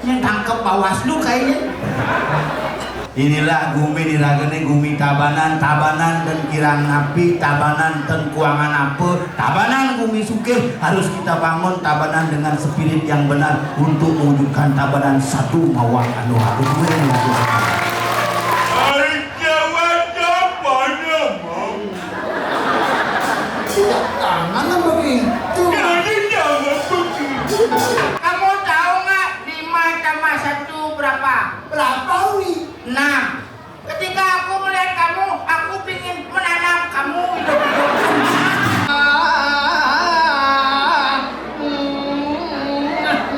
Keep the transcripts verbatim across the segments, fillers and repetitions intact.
Nyén tangkep Bawaslu kayaknya. Inilah gumi di ragané, gumi Tabanan, Tabanan ten kirang napi, Tabanan ten kuangan apa, Tabanan gumi sugih, harus kita bangun Tabanan dengan spirit yang benar untuk mewujudkan Tabanan satu mawar anu harus. Ari Jawa Tabanan, Mang. Tidak, jangan begitu. Jadi jangan begitu. Kamu tahu nggak lima tambah satu berapa? Berapa, Wi? Enam. Ketika aku melihat kamu, aku pingin menanam kamu hidup-hidup.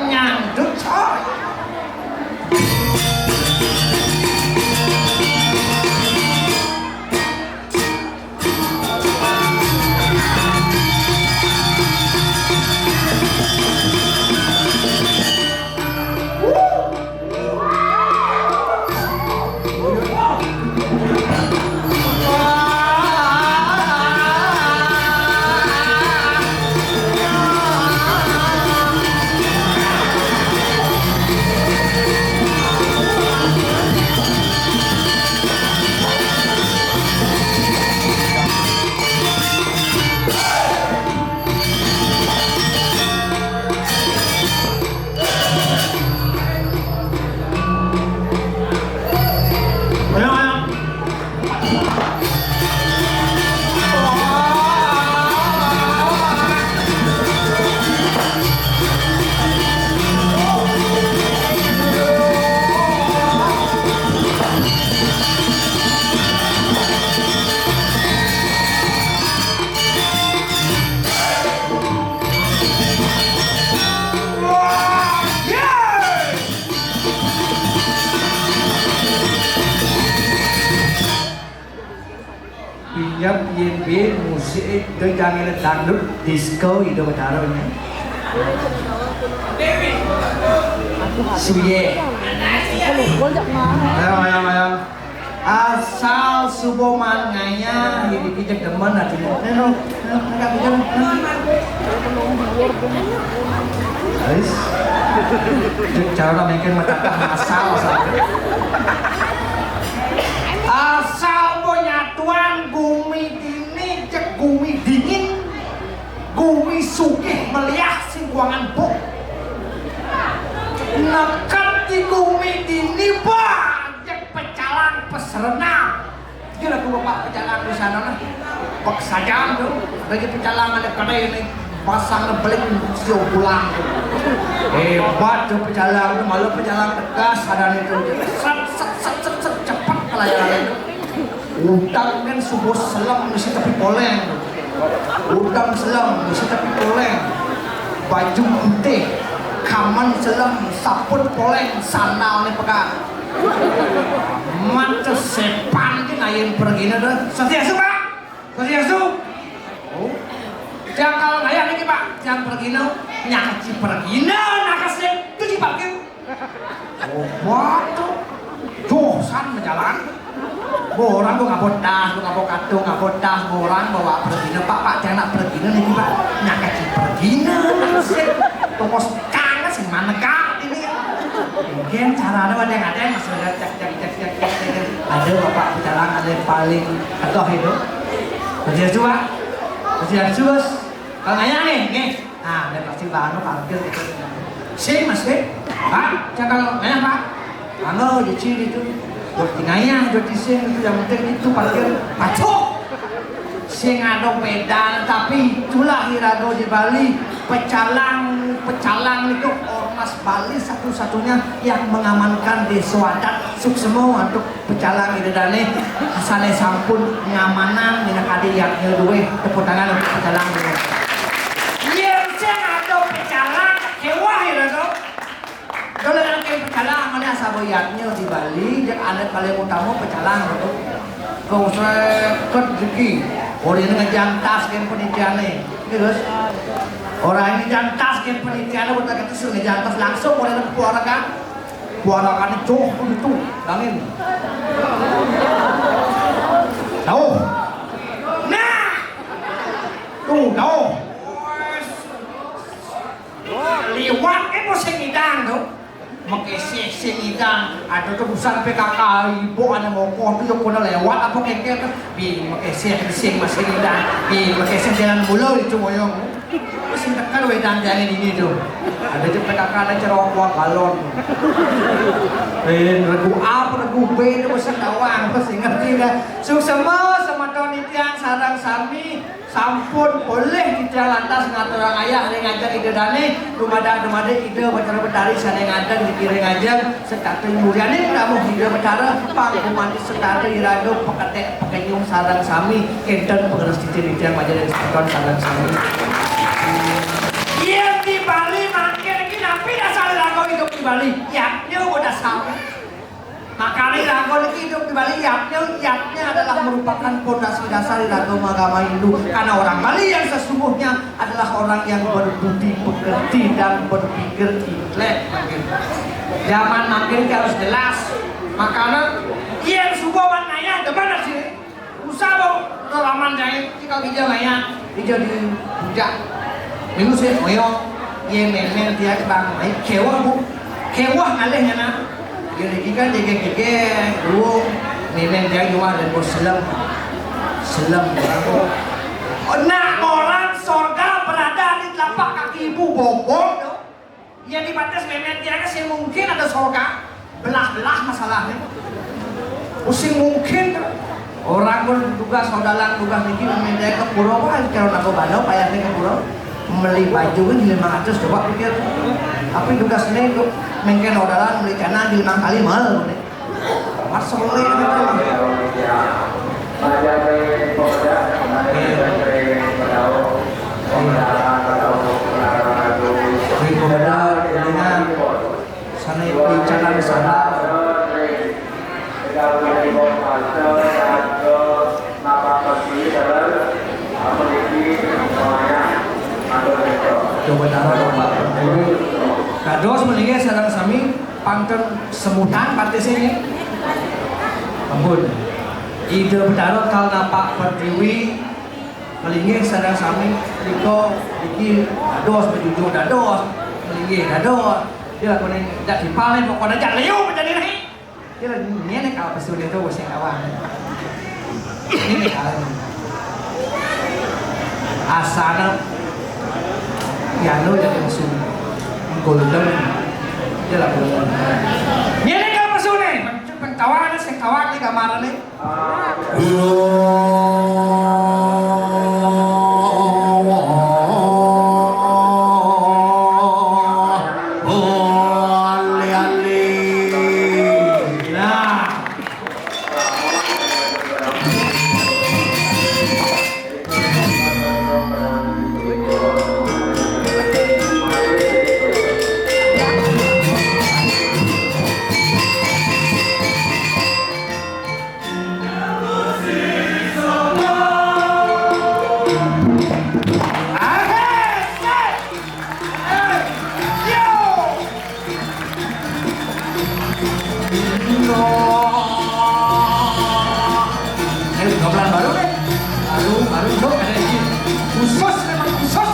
Nyandut, coy. Pinjam Y B musik, itu jangan dangdut, disco, itu ketaruhnya. Suye. Ayo, ayo, ayo. Asal subo man ngayah, ini kijek demen atuh. Neno, neno, neno, neno. Ais. Cek cara mengken matakah asal, asal. Asal bo nyatuan gumi dini, cek gumi dingin, gumi sugih meliah sing kuangan buk. Neked di gumi dini, bah. Cek pecalang peserenam. Dia lagu bapak pecalang di sana nah. Pak sajam tuh, bagi pecalang ada kedai ini, pasang beling sio pulang tuh. Hebat tuh pecalang tuh, malah pecalang tegas ada itu. Set, set, set, set, set, cepet pelayanan itu. Udang kan subuh selem mesti tepi poleng. Udang selem mesti tepi poleng. Baju putih, kaman selem, saput poleng, sandal nih pegang. Mata sepan ki ngayen pergina dah. Swastiastu, Pak. Swastiastu. Oh. Jang kalau ngayah niki, Pak, jang pergina, nyakaci pergina, nakasnya, tuh, Pak, ki. Oh, waduh. Dosan majalan. Borang gua ngabot das, gua ngabot katung, ngabot das, borang bawa pergina, Pak, Pak, jang nak pergina niki, Pak. Nyakaci pergina, nakasnya. Tongos kangen sing manegak ini. Mungkin caranya ada yang ada yang masih ada cek, cek, cek, cek, cek, cek. Ada bapak pecalang, ada yang paling adoh itu. Kerja tua, kerja sus. Kalau nanya nih, nih. Nah, dia pasti baru parkir gitu. Sing, Mas, sing. Pak, cakal nanya, Pak. Anu, di sini itu. Buat ngayah, buat di sini itu yang penting itu parkir. Pacu. Sing ada beda, tapi itulah iraga di Bali. Pecalang, pecalang itu ormas Bali satu-satunya yang mengamankan desa adat Suksemo untuk pecalang ida dane. Sane sampun ngamanan, minangka adi yadnya duwe, tepuk tangan untuk pecalang dulu. Yen sing ada pecalang, kewah iraga. Dolenan kén pecalang, ané saba yadnya di Bali, yang adat paling utama pecalang, gitu. Kau seket iki, orangnya ngejantas kén penitiane. Ini, Gus. Orang ini jantas kén penitiane, buat kata suruh ngejantas langsung, orang ke keluarga. Keluarga itu, itu, dangin. Jauh. Nah. Tuh, jauh. Liwat kan mesti ngidang, tuh. Makeseh sing idang, ada tuh urusan P K K, ibu anak mokoh tuh yang kena lewat apa kengkeng tuh, bi makeseh sing masih idang, bi makeseh jalan mulu itu moyong. Masih tekan wedang jalan ini tuh. Ada tuh P K K ada cerowok galon. Eh, regu A, regu B itu masih tawang, masih ngerti dah. Suksema semeton titiang sareng sami. Sampun polih titiang lantas ngaturang ayah ring ajeng Ida dané, dumadak-dumadik Ida Batara Batari sané ngadeg niki ring ajeng setata yuryaning tamuh Ida Batara, panggumanti setata iraga paketek pakenyung sareng sami, kénten pangrestitin titiang majeng ring semeton sareng sami. Yén di Bali mangkin iki napi dasar iraga idup di Bali? Yadnya kok dasar. Makané iraga niki idup di Bali, yadnya, yadnya adalah merupakan pondasi dasar iraga agama Hindu. Karena orang Bali yang sesungguhnya adalah orang yang berbudi pekerti dan berpikir intelek. Zaman mangkin harus jelas. Makanya, iya, subuh wan ngayah, demen sih. Usah, Bang, lalaman jaé, iki kok ija ngayah, ija di puncak. Minggu sih, ngoyo. Yé mémén tiang Bang, ai kéweh, Bu. Kéweh ngalih nyana. Yé niki kan jegég-jegég, duwung. Mémén tiang cuma ada bos selem. Selem, Bang. Oh, nah, orang sorga berada di telapak kaki ibu, bobot, tuh. Yén di batis mémén tiangé sing mungkin ada sorga, belah-belah masalahné. Sing mungkin orang pun tugas, saudara tugas niki mémén tiangé ke pura, wah, kalau nak bandel payahné ke pura. Meli baju kan lima ratus, coba pikir. Tapi tugasné kok mungkin saudara meli celana di lima kali mahal. Mas Soleh itu. Iya. Iya. Iya, benar, dengan sana itu rencana di sana. Coba cara Bapak. Kados mendingan sareng sami. Pantun semutan batisé nggih. Ampun. Ida Betara kal napak pertiwi, malinggih sareng sami, rika iki dados, bejujur dados, malinggih dados. Dia lakoné dak dipalé pokokné jak liu menjadi naik. Dia lagi ngene kal pesuné tuh sing awang. Ini kal. Asana yano jadi musuh. Golden. Dia lah golden. Ngene kal pesuné. Pentawa, sing tawang iki gambarane. Eh, gamelan baru deh. Baru, baru, dok, ada izin. Khusus, memang khusus.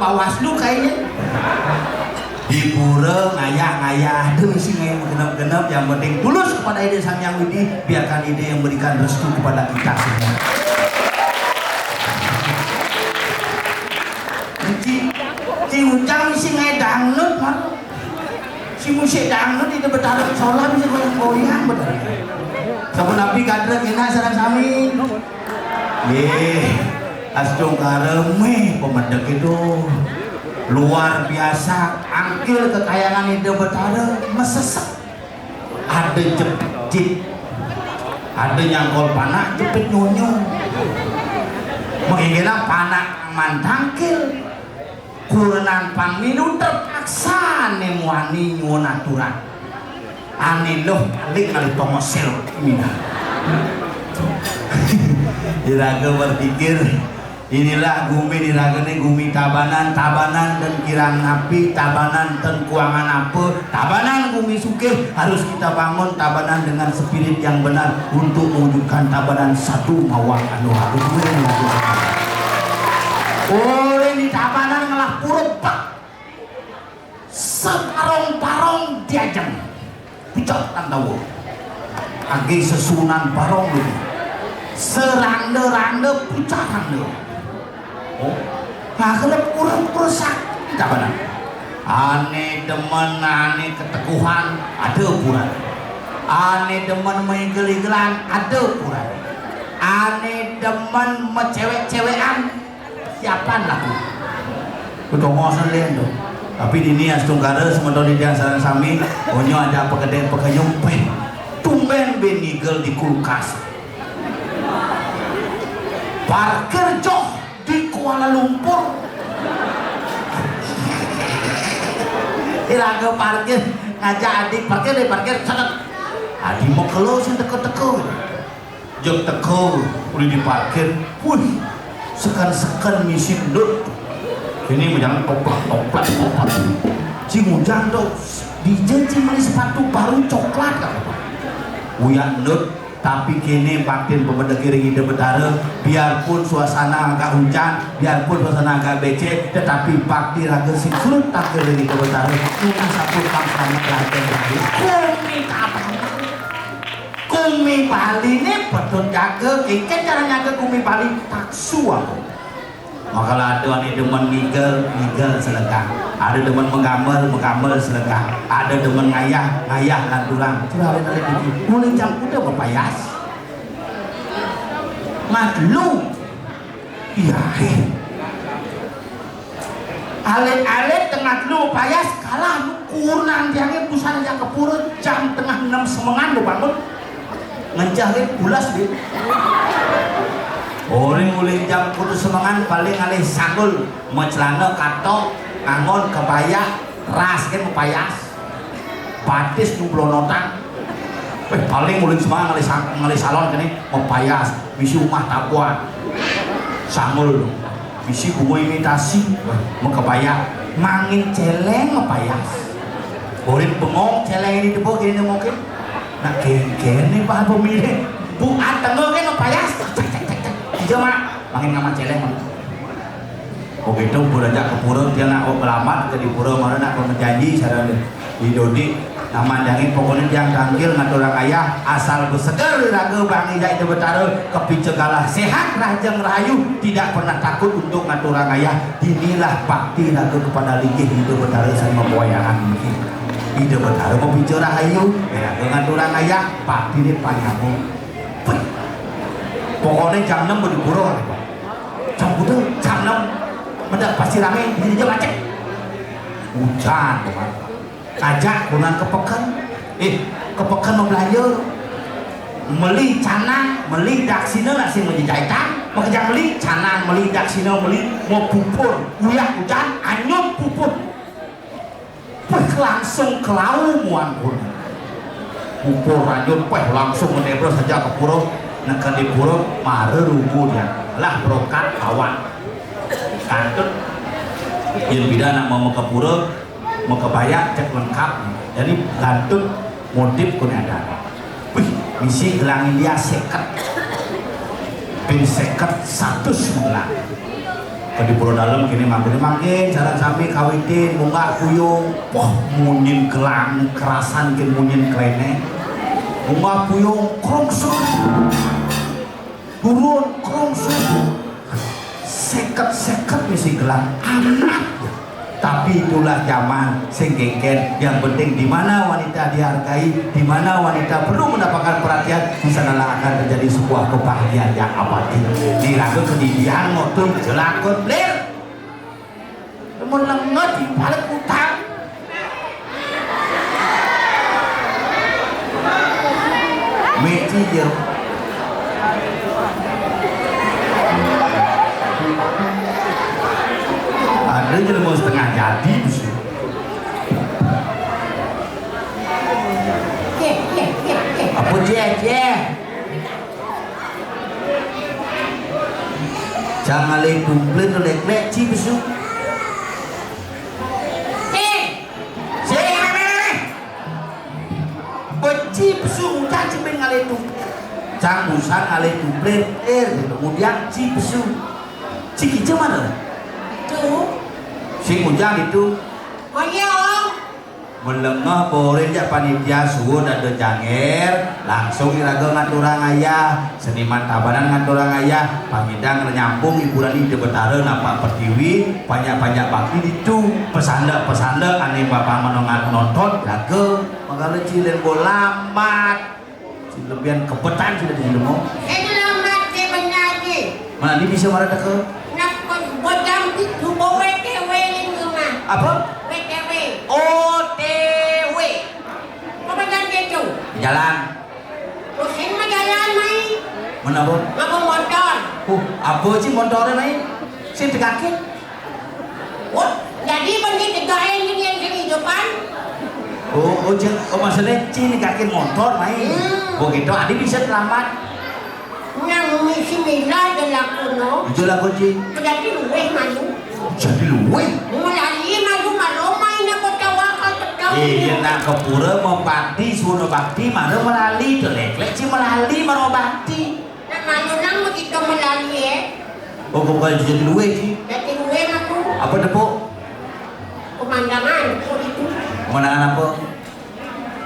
Bawaslu kayaknya. Di pura ngayah-ngayah, ada misi ngayah genep-genep, yang penting tulus kepada Ida Sang Hyang Widi, biarkan Ida yang berikan restu kepada kita semua. Ci, ci Ujang misi ngayah dangdut, mah. Si musik dangdut Ida Betara solah bisa goyang-goyang, betul. Sampun napi kadra kena sareng sami. Nggih, astungkara mih pemedek itu luar biasa. Angkil kekayangan Ida Betara mesesek. Ada jepit, ada nyangkol panak jepit nyonyo. Mengingina panak mantangkil. Kurenan pang milu terpaksa né muani nyuwun aturan. Ané luh balik ngalih tomosil mina. Iraga berpikir, inilah gumi iraga né gumi Tabanan, Tabanan ten kirang napi, Tabanan ten kuangan apa, Tabanan gumi sugih, harus kita bangun Tabanan dengan spirit yang benar untuk mewujudkan Tabanan satu mawar anu harus. Orang di Tabanan ngelah pura, separong-parong diajeng. Pucak Tandawa. Agi sesunan barong lho. Seranda-randa pucak randa. Oh, nah, kena pura-pura sakti Tabanan. Ané demen, ané keteguhan, ada pura. Ané demen mengigel-igelan, ada pura. Ané demen mecewek-cewekan, siapan laku. Kudu ngosen lén to. Tapi dini astungkara semeton titiang sareng sami, onyo ada pekedek pekenyum, péh, tumbén bin ngigel di kulkas. Parkir joh di Kuala Lumpur. Iraga parkir, ngajak adik parkir, deh parkir, sangat. Adi mau keluar sih teka-teka. Jeg teka, udah diparkir. Wih, seken-seken misi endut. Ini mau jalan toplak, toplak, toplak. Cing Ujang tuh, dija cing beli sepatu baru coklat, kata. Uyak endut, tapi kini batin pemedek ring Ida Betara, biarpun suasana agak hujan, biarpun suasana agak becek, tetapi bakti raga sing surut tampil ring Ida Betara. Ini sapun kang selamat raga. Kumi kapan? Kumi Bali né patut jaga, kéngkén cara nyaga kumi Bali, taksu aku. Makala ada ané demen ngigel, ngigel selegang. Ada demen menggamel, menggamel selegang. Ada demen ngayah, ngayah lanturang. Curah alit-alit iki. Mulai jam kuda bepayas. Maklum. Iya, eh. Alit-alit tengah telu payas kalah nu kurenan tiangé busan jak ke pura jam tengah enam semengan do bangun. Ngencah rit bulas rit. Orang ulih jam kudu semengan paling alih sanggul, mau celana katok, ngangon kebaya, ras kan mau payas. Batis nu blonotan. Wéh, paling ulun semua ngalih sa-, ngalih salon kéné, mapayas, misi umah tabuan. Sangul, misi bunga imitasi, wéh, makabaya, mangin céléng mapayas. Ulun bengong céléng ini debu kéné mungkin. Nah, kéngkén né bah pemilih. Bu atengah kan mapayas. Cek, cek, cek, cek. Ija, Mak, mangin ngamat céléng, Mak. Begitu pura jak ke pura, dia nak belamat ke di pura, mana nak berjanji, sarana di dodi, nama jangi, pokoknya tiang tangkil ngaturang ayah, asal beseger raga bangi jai Ida Betara, kepica galah sehat, rahajeng rahayu, tidak pernah takut untuk ngaturang ayah. Inilah bakti raga kepada linggih Ida Betara sama pewayangan ini. Ida Betara mau bicara rahayu, raga ngaturang ayah, bakti dia panjang. Wih, pokoknya jam enam mau di pura, Pak. Jam kuda, jam enam. Mendak pasti ramé, di dija macet. Hujan, Pak. Ajak kurenan ka peken. Eh, ka peken mau belanja. Meli canang, meli daksina, nak sing meli jaitan. Makejang meli canang, meli daksina, meli mau pupur. Uyak hujan, anyut pupur. Wéh, langsung kelau muan pun. Pupur lanjut, wéh, langsung menebra saja ke pura. Neka di pura, mara rugu dia. Lah, berokat kawan. Kantut. Yang bida nak mau ke pura, mau ke bayak, cek lengkap. Jadi, kantut motif kun ada. Wih, misi gelang India seket. Bin seket, satus gelang. Ka di pura dalem kéné mangkoné mangkin, sareng sami kawitin munggah puyung. Wah, munyin gelang kerasan kin munyin klenek. Munggah puyung krungsuk. Turun krungsuk. Seket-seket misi gelang anak. Tapi itulah zaman sing gengken. Yang penting di mana wanita dihargai, di mana wanita perlu mendapatkan perhatian, di sanalah akan terjadi sebuah kebahagiaan yang abadi. Di raga kedidian ngotu jelakon blir. Mun lenga di balik utang. Meci ya. Ada jelema setengah jadi bisa. Apa, Ceh? Ceh? Jangan le tumplin tu lek-lek ci besu. Eh, cing, beci besu udah ci ben ngale tumplin. Cang busan ngale tumplin, eh, kemudian ci besu. Ci kice mana? Itu. Sing ujang itu. Oh iya, Om. Melengah borin jak panitia suwun ada janger, langsung iraga ngaturang ayah, seniman Tabanan ngaturang ayah, pangidang nyambung hiburan Ida Betara nampak pertiwi, panjak-panjak bakti ditu, pesanda-pesanda ane bapak menongar nonton, iraga, mangkana cilin bola mat. Sing lebihan kebetan sudah di rumah. Saya lambat, saya benar je. Mana dia bisa marah tak ke? Nak bojang itu bawa W T W ni rumah. Apa? W T W. O T W. Apa benar dia tu? Jalan. Pusing mah jalan, mai. Mana apa? Apa motor? Oh, apa sih motornya, mai? Sing tegakit. Wah, jadi bang dia tegain ni yang jadi depan. Oh, oh, cek, oh, maksudnya cini kaki motor main. Hmm. Oh, gitu, adi bisa selamat. Nang misi mila de laku no. Itu laku, Ci. Jadi luweh malu. Jadi luweh? Melali malu, malu main apa tawa kau tekau. Iya, nak ke pura mau bakti, suruh bakti, malu melali, tu lek-lek, Ci, melali, malu bakti. Nak malu nang begitu melali, eh. Oh, kok bukan jadi luwe, Ci? Jadi luwe mah tuh. Apa tepuk? Pemandangan, kok itu. Pemandangan apa?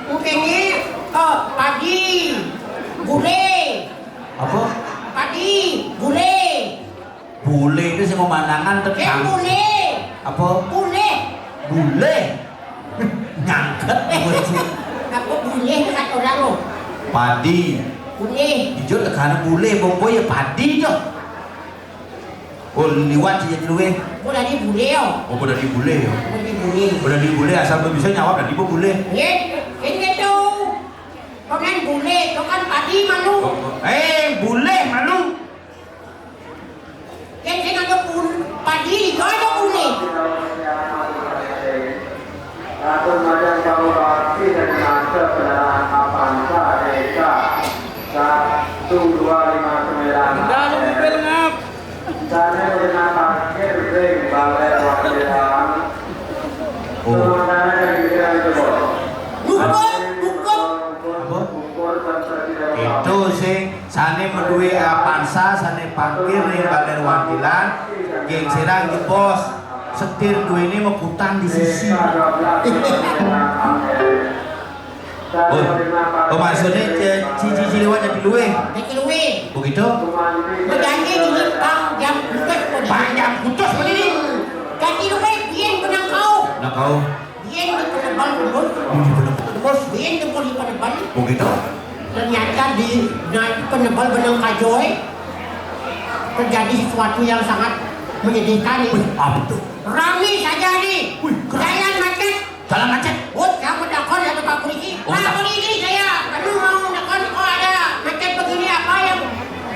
Mungkinnya, oh, padi, bule. Apa? Padi, bule. Bule itu sih pemandangan Eh, tentang bule. Apa? Bule. Bule. Nyangket gue sih. Apa bule itu kata orang lo? Padi. Bule. Ijo tekana bule, bongko ya padi jo. Oh, liwat sih jadi luwe. Gua dari bule yo. Oh, gua dari bule yo. Gua dari bule. Gua dari bule, asal gua bisa nyawab dari gua bule. Ye, ini gitu. Komen bule, itu kan padi malu. Oh, oh. Eh, bule malu. Yang sing ada pun padi, itu ada bule. Atur Majang Bawabakti dan Masa Kendaraan Avanza Desa satu dua lima sembilan. Udah, lu mobil ngap. Sana udah parkir ring balai wakilan. Oh. Sementara yang pikiran itu, Bos. Bukan, bukan. Apa? Bukan, bukan, tidak apa-apa. Itu sing sane maduwe Avanza, sane parkir ring balai wakilan, geng serang jebos. Setir duwene mekutan di sisi. Oh, oh, maksudnya, ci, ci, ci, ci liwat jadi luwe. Jadi luwe. Begitu? Berjanji ini pang jam khusus kok. Pang jam khusus begini. Hmm. Jadi luwe, biyen benang kau. Nah, kau. Biyen di penebal terus. Oh, di penebal terus. Biyen di penebal. Begitu? Ternyata di, nah, penebal benang kajoy. Terjadi sesuatu yang sangat menyedihkan nih. Wih, apa tuh? Rame saja nih. Wih, keras. Jalan macet. Jalan macet. Oh, saya mau dakon ya, Pak Polisi. Oh, Pak Polisi, saya anu mau dakon, kok ada macet begini, apa yang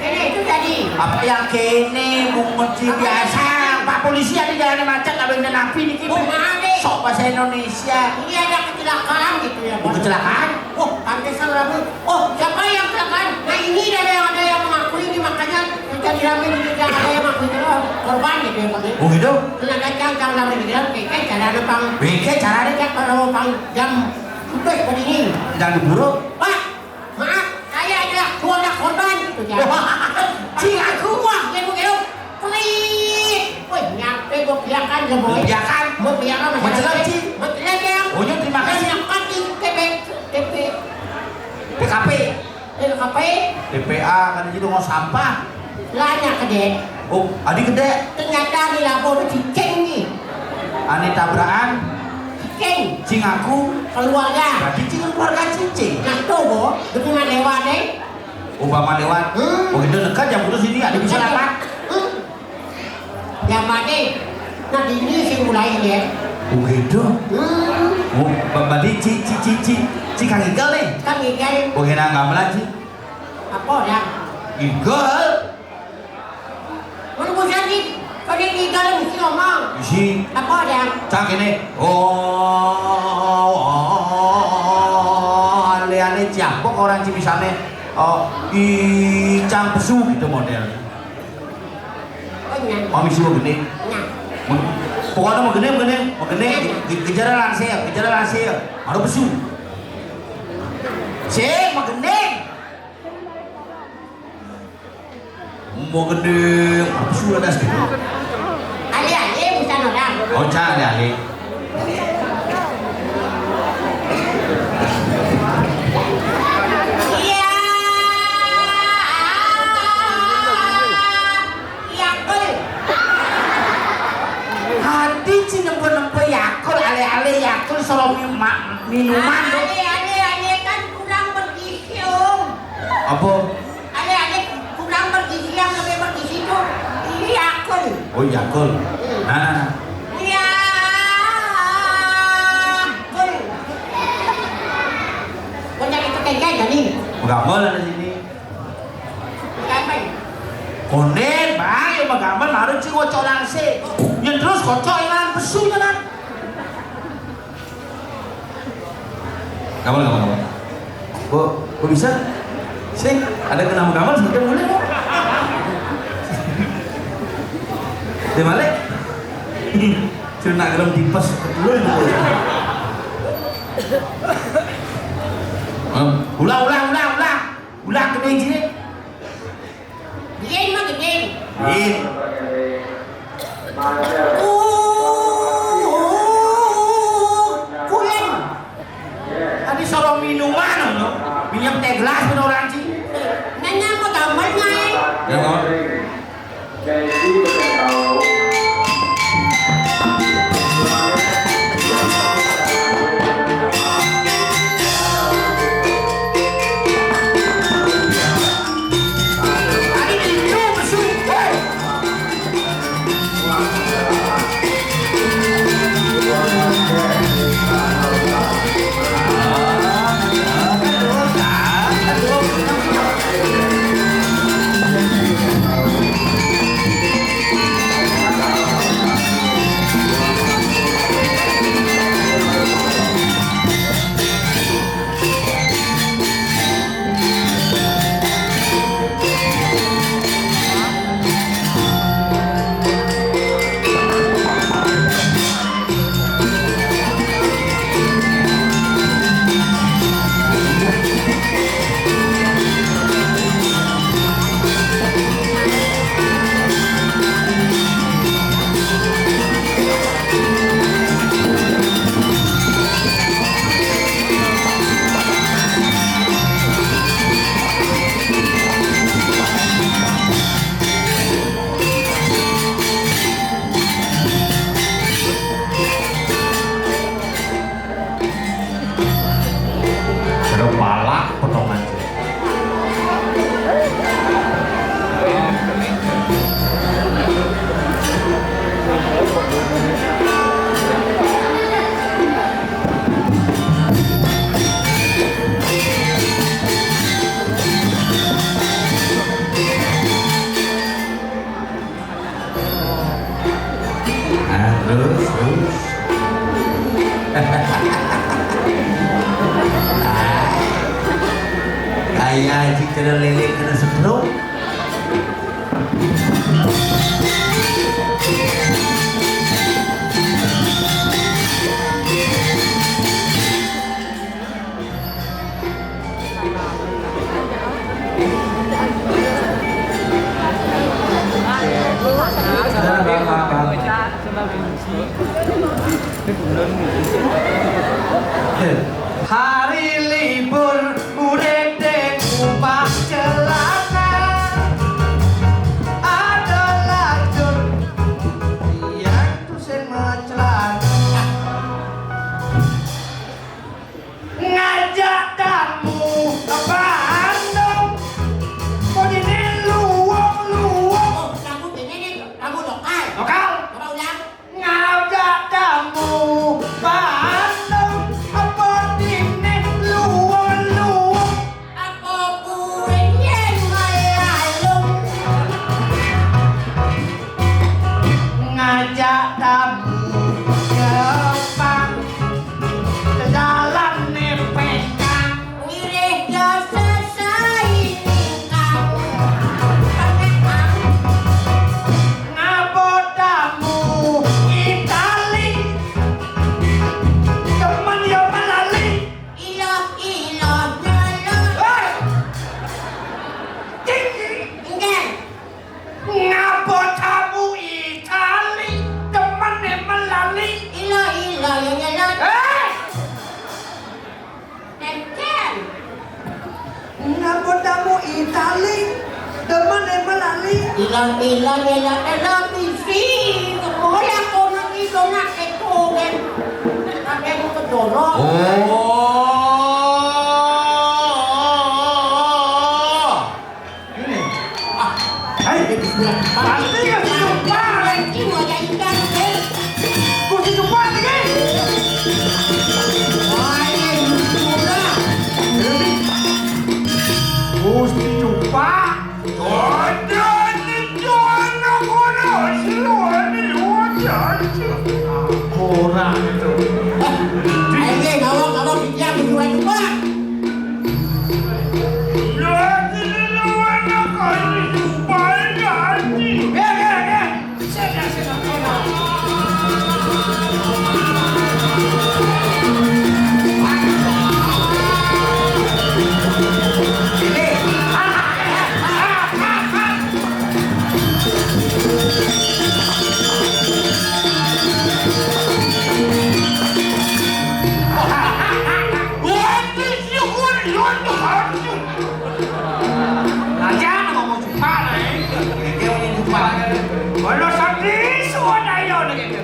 ini itu jadi? Apa yang kene, Bung Menteri biasa? Pak Polisi ada jalan macet, ada yang napi niki. Oh, ada. Sok bahasa Indonesia. Ini ada kecelakaan gitu ya, Pak. Oh, kecelakaan? Oh, pantesan rame. Oh, siapa yang kecelakaan? Nah, ini ada yang, ada yang mengakui ini, makanya jadi rame, jadi ada yang mengakui itu, oh, korban gitu ya, Pak. Oh, gitu? Kena kacang, kacang rame gitu ya. Beke cara ada, Bang. Beke cara ada, Cak, kalau Bang jam putus begini. Jangan diburu. Pak, maaf, saya adalah keluarga korban gitu ya. Wah. Cing, aku wah, gitu, gitu. Pelit. Woi, Ya kan, ya, Boy? Ya kan? Mau biar apa? Mau jelas, Ci? Mau jelas, ya? Oh, iya, terima kasih. Yang kan di T P, T P. T K P. T K P. T P A, kan itu mau sampah. Lah, anak gede. Oh, adik gede. Ternyata di Labuh cicing nih. Ane tabrakan. Cicing. Cing aku. Keluarga. Berarti cing keluarga cicing. Nah, tuh, Bo. Betul lewat, eh. Umpama lewat. Hmm. Begitu dekat jam putus ini, ada bisa lewat. Hmm. Jam mati. Nah, ini sih mulai ya. Oh, gitu. Hmm. Oh, ba-, berarti ci, ci, ci, ci, ci Kang Igal nih. Kang Igal. Oh, kena gamelan, Ci. Apa ya? Igal. Mun bisa, Ci. Kalau Igal mesti ngomong. Isi. Apa ya? Cak ini. Oh, oh, ane-ane siapa orang Ci misalnya? Oh, icang pesu gitu model. Oh, iya. Mami sih mau gede. Iya. Mau, pokoknya mau gede, mau gede, mau gede. Iya. Ke-, kejar langsir, kejar langsir. Harus pesu. Sih, mau gede. Mau gede, harus pesu ada sedikit. Ale-ale bukan orang. Oh, cak ale-ale. Iya. Yakult. Hati ci nempo-nempo Yakult, ale-ale Yakult, solo mi-, ma-, minuman. Ale, ale, ale, kan kurang bergizi, Om. Apa? Ale, ale, kurang bergizi, yang lebih bergizi itu Yakult. Oh, Yakult. Hmm. Nah. Yakult. Banyak itu kayak gini. Enggak boleh di sini. Konden, Bang, yang gambar baru ci ngocok langsir. Yang terus kocok yang pesunya kan. Gambar, gambar, gambar. Kok, kok bisa? Sih, ada kena gambar sih, kan boleh kok. Dia balik. Cuma nak gelem tipes, ketelur gitu. Ulang, ulang, ulang, ulang. Ulang ke meja. Biyen mah gedhe. Biyen. Uh, kulen. Tapi solo minuman, no? Minyak teh gelas, bener orang, Ci. Nanya mau gambarnya, eh. Ya, no. Ada palak potongan. Ah, terus, terus. Kayak Haji kena lele kena setrum. Hari libur, murid di rumah celana. Ada lajur yang tusen macelana. Ngajak tamu bandung, kok ini luwung-luwung. Oh, lagu ini nih, lagu lokal. Lokal. Coba ulang. Ngajak tamu bandung, apa dini luwung-luwung. Apa kuwi yen malalung. Ngajak tamu Jepang, jalan nepekang. Wirih dosa sainingkang. Ngabot tamu Itali, temen ya melali. Ilah, ilah, ilah. Hei! Tinggi. Enggak. Ngabot tamu Itali, temen ya melali. Ilah, ilah, ya nyala. Hei! Encen. Ngabot tamu Itali, demen emang lali. Ilang-ilang, ilang televisi. Kemulak orang itu nak itu kan. Ada yang kedorong. Oh. Ini. Ah, hai, pasti ya sumpah. Gusti Cupang iki. Wah, ini sudah. Gusti Cupang. Ora itu. Ayo, ayo, ngawang, ngawang, dia Gusti Cupang. Aja ngomong sumpah, eh. Ngomong sumpah. Bana Sakti Swadaya, gitu.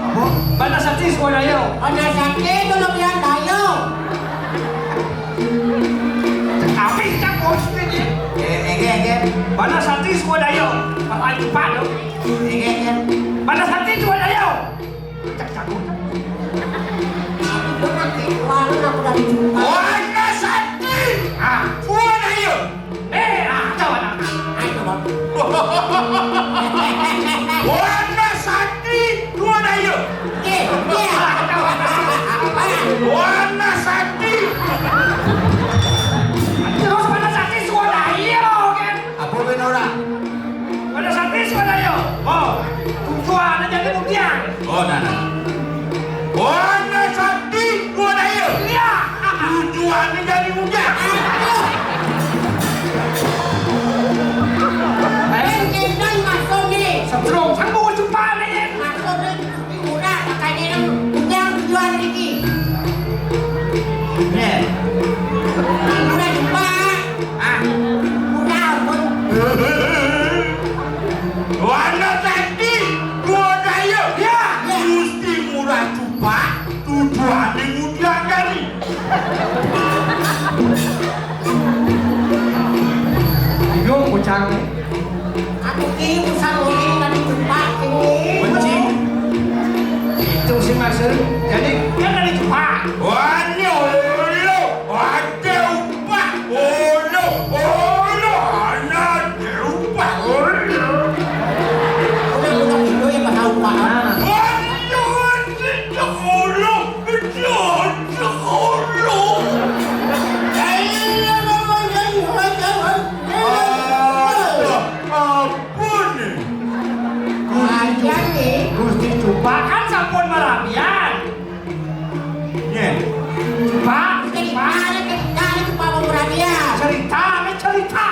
Apa? Bana Sakti Swadaya. Bana Sakti itu lebih daya. Tapi kita bos ini. Eh, eh, eh, eh. Bana Sakti Swadaya. Apa itu, Pak? Eh, eh, eh. Bana Sakti Swadaya. Cak jago. Aku nanti malu aku dari jumpa. Warna Sakti. Ah, buat ayo. Eh, ah, coba nak. Ayo, Bang. Warna Sakti, buat ayo. Eh, iya. Warna Sakti. Terus mana Sakti suara iya, kan? Apa ben ora? Pada Sakti suara yo. Oh, tujuan jadi buktian. Oh, nah, nah. Warna Sakti, buat ayo. Iya. Tujuan jadi buktian. Enten maksud ni. Setrum, sanggup jumpa ni. Maksud ni. Murah, makanya yang punya tujuan ini. Nih. Murah juga. Ah. Murah pun. Warna Sakti, dua daya. Ya. Ya. Gusti Murah Cupak, tujuan di mudian kali. Bingung bocah ni. Aku ki usah uling tadi jumpa ini. Benci. Itu sih maksud. Jadi kan tadi jumpa. Wah, ini ulu. Ada upah. Ulu, ulu. Ada upah. Ulu. Udah, udah, itu yang pasal upah. Wah, ini ulu. Itu ulu. Ayo, ayo, ayo, ayo. Aduh, ampun. Gusti Cu-, Gusti Cupak kan sampun marabian. Yen. Cupak, Cupak. Cerita, cerita, cerita, Cupak mau marabian. Cerita, cerita.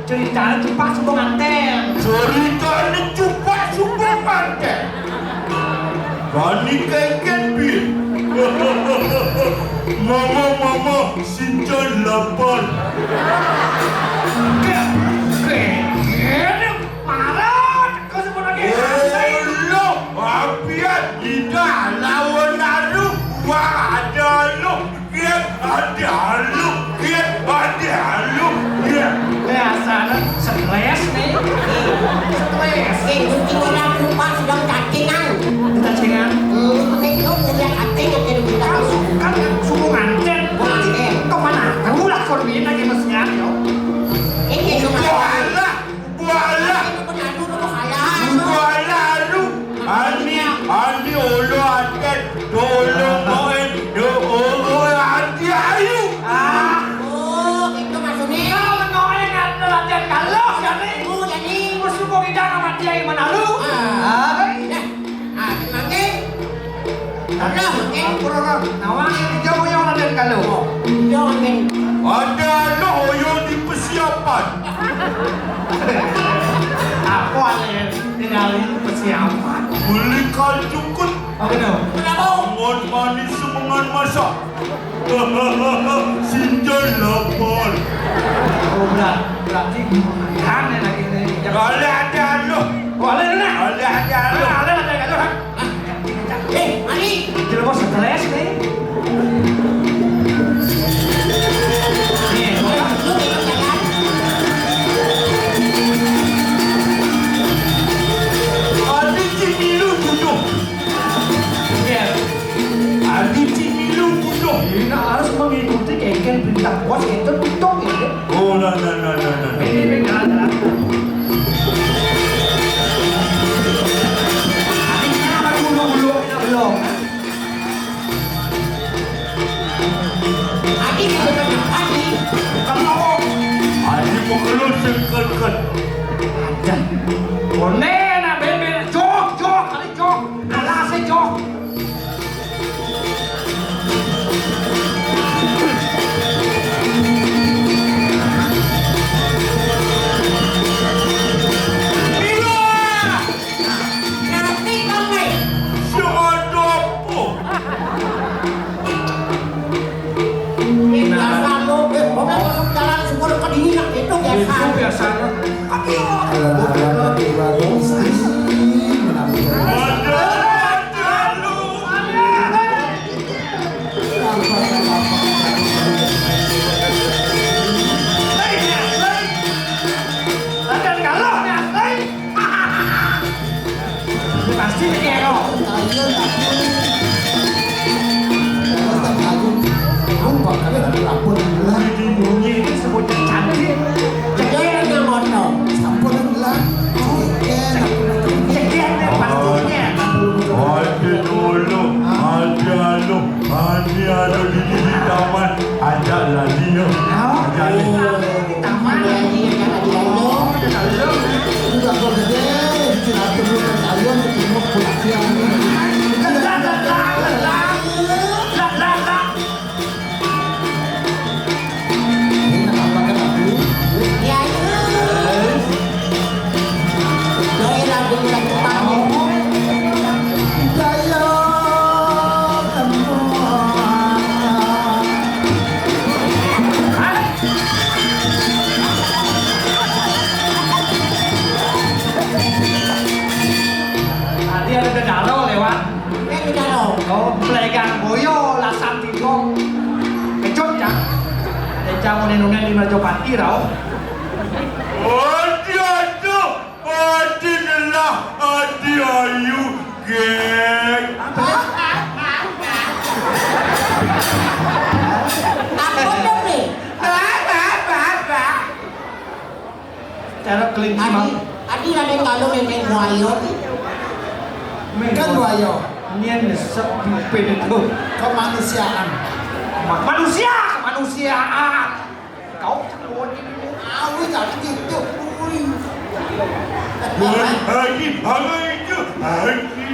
Ceritane Cupak sumpah nganten. Ceritane Cupak sumpah nganten. Bani kengken pi. Mama, mama, Sincan lapar. Kek, kek, kek, marah. Kau sebut lagi. Olo, apian, tidak lawan lalu. Wah, ada lo. Kian ada lu, kian ada lu, kian. Biasa, stres nih. Stres. Eh, gunting orang lupa sedang cacingan. Cacingan. Hmm, pakai itu ngeliat cacing aja dulu. Kan, kan suku nganten. Nganten. Kemana? Kamu lah korban lagi mesian, yo. Ini lu kalah. Bualah. Bualah lu. Ani, ani olo aten. Tolong moen. Do olo ati ayu. Ah. Oh, gitu maksudnya. Kalau moen ada latihan kalau jadi. Oh, jadi. Musuh kok kita sama dia yang mana lu? Ah. Ah. Nah, mangke. Ada, mangke. Ampun, orang. Nawang yang dijauh yang ada kalau. Oh, iya, mangke. Ada lo yo di persiapan. Apa ale tinggal itu persiapan? Beli kal jukut. Apa itu? Kenapa? Ngon manis semengan masak. Sinjan lapar. Oh, berat. Berarti aneh lagi ini. Balik ada lo. Balik ada lo. Balik ada lo. Balik ada lo. Eh, Ani. Jelema stres nih. Nih, lu ikut jalan. Adi cini lu bunuh. Iya. Adi cini lu bunuh. Ini harus mengikuti kengken perintah bos, itu betul ya. Oh, nah, nah, nah, nah, nah. Ini, ini, jalan, jalan. Ini kenapa dulu, dulu, kita belum? Adi, kita belum, Adi. Kamu apa? Adi mau keluar sengkelkan. Ada. One, nak bebek, jok, jok, kali jok. Alah, saya jok. Nanti kami. Siapa ada apa? Eh, biasa lo, eh, pokoknya masuk jalan semua dekat ini, nak, itu biasa. Itu biasa, nak. Aduh. Alah, alah, alah, alah, alah, alah. Ada, ada lu. Pasti kero. Ini bunyi ini sebutnya cantik. Jadi yang moto. Sampun lah. Cekian, cekian, pastinya. Ada dulu, ada anu, ada anu di, di taman, ajak lali yo. Ajak lali. Taman lagi, ajak lali yo. Udah kok gede, istirahat dulu, kalian ketemu pulang siang. Lah, lah, lah, lah, lah. Lah, lah, lah. Ini nampakan aku. Ya, ya. Doain aku yang cepat. Daya, kamu. Tadi ada dedaro lewat. Eh, dedaro. Oh, Blegang Boyo, Lasan Tigo. Kecut, Cang. Ada Cang, unen-unen di Merjopati, rau. Adi, aduh, adi lelah, adi ayu, geng. Apa? Apa tuh, Mi? Apa, apa, apa? Cara kelinci. Adi, mang. Adi Raden Galuh nenteng buaya. Kan buaya. Nian nyesek pimpin itu. Kemanusiaan. Ma-, manusia, kemanusiaan. Kau cekut ini. Awi, tapi gitu. Ui. Wah, Haji, apa itu? Haji.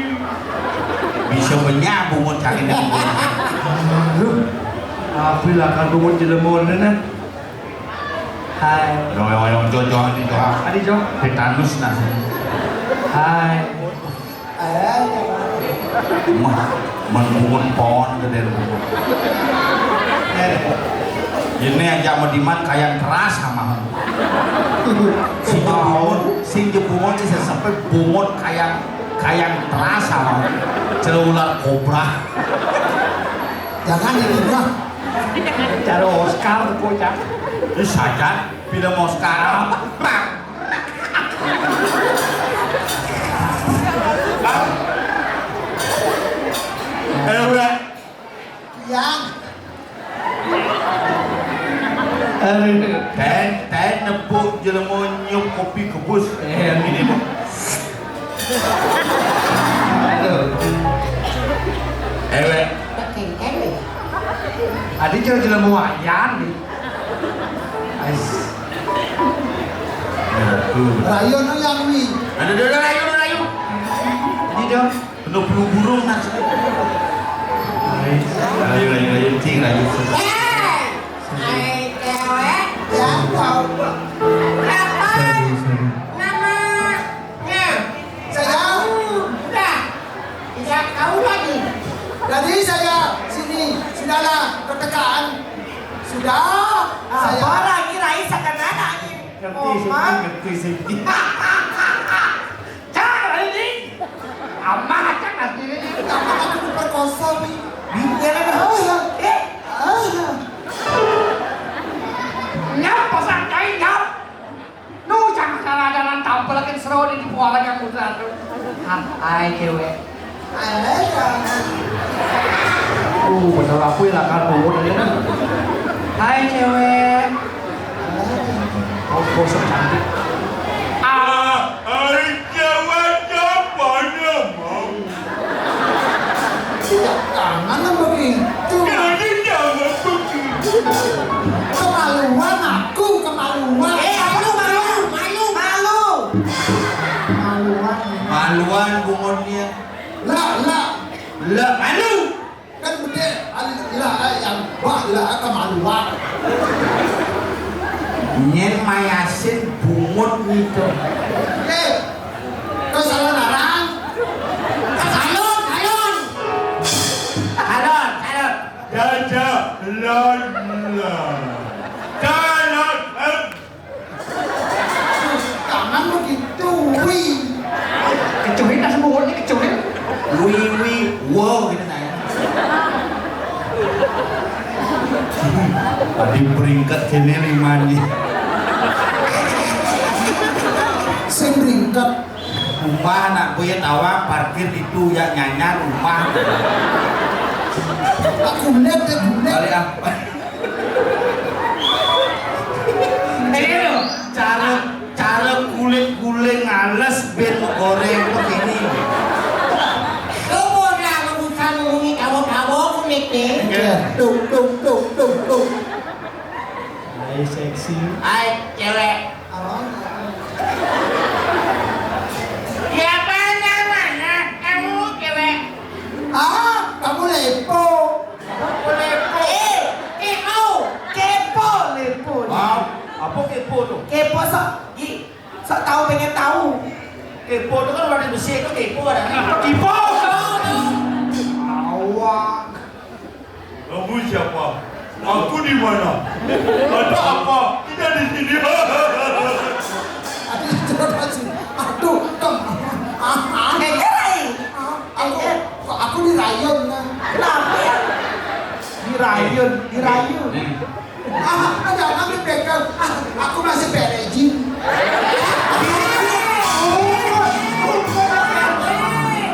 Bisa menyambung mau cari dah. Aduh. Apa lah kalau mau jelema ni, nah? Hai. Yo, yo, yo, jo, jo, adi, jo. Adi, jo. Tetanus, nah. Hai. Mah, men bungut pon gedé bungut. Ini aja sama Diman kayak keras sama. Si jebungut, si jebungut ini sampai bungut kayak kayak keras sama. Celular kobra. Jangan ini mah. Cara Oscar tuh bocah. Ini saja film Oscar. Éwék. Yang. Aduh. Ten, ten nepuk jelema nyium kopi kebus. Eh, yang ini, Bu. Aduh. Éwék. Adi jelema wayan nih. Ais. Aduh. Rayu nu yang nih. Aduh, aduh, aduh, rayu, rayu. Ini dong. Penuh flu burung, nah. Ayo, ayo, ayo, cing, ayo. Eh, ai cewek, ya, tahu. Apa? Sorry, sorry. Namanya? Saya. Udah. Tidak tahu lagi. Jadi saya sini, sudahlah, ketekaan. Sudah. Apa saya lagi, Rai, sekarang lagi? Ngerti sih, Oma. Ngerti sih. Cak, ini. Amah, Cak, asli ini. Amah aku diperkosa, Bi. Bi, ya, kan? Ah. Eh. Ah. Nyap, pasang kain, nyap. Nu, jangan salah jalan tampil lagi seru di puara yang muda tuh. Ah, ai cewek. Uh, bener aku yang akan pungut aja kan. Hai cewek. Oh, bosok cantik. Ah, hai cewek, siapa namanya? Tidak, jangan begitu. Jadi jangan begitu. Kemaluan aku, kemaluan. Eh, apa lu malu? Malu. Malu. Maluan. Maluan bungutnya. Lah, lah. Lah, malu. Kan gede, lah, yang bah, lah, kemaluan. Nyen mayasin bungut gitu. Eh, kesalahan orang. Salon, salon. Salon, salon. Jaja, lon, lon. Salon, em. Jangan begitu, wih. Kecuhin lah semua ini, kecuhin. Wih, wih, wow, gitu, nah, ya. Tadi beringkat sini lima nih. Sing beringkat. Rumah anak gue ya tawa, parkir itu ya nyanyar rumah. Aku lihat ya, aku lihat. Balik apa? Ini loh, cara, cara kulit guling ngales ben goreng begini. Lu udah rebutan ngomongin tawa-tawa kulit nih. Iya, tuh, tuh, tuh, tuh, tuh. Hai, seksi. Hai, cewek. Apa? Siapa namanya? Kamu cewek. Ah, kamu lepo. Kepo. Eh, kepo. Kepo, lepo. Ah, apa kepo tuh? Kepo sok, Ji. Sok tahu, pengen tahu. Kepo itu kan orang besi itu kepo ada. Kepo. Awak. Kamu siapa? Aku di mana? Ada apa? Kita di sini. Aduh, aduh, aduh, aduh, aduh. Eh, eh, eh. Aku, aku dirayun, nah. Kenapa ya? Dirayun, dirayun. Nih. Ah, jangan dipegang. Ah, aku masih perejin.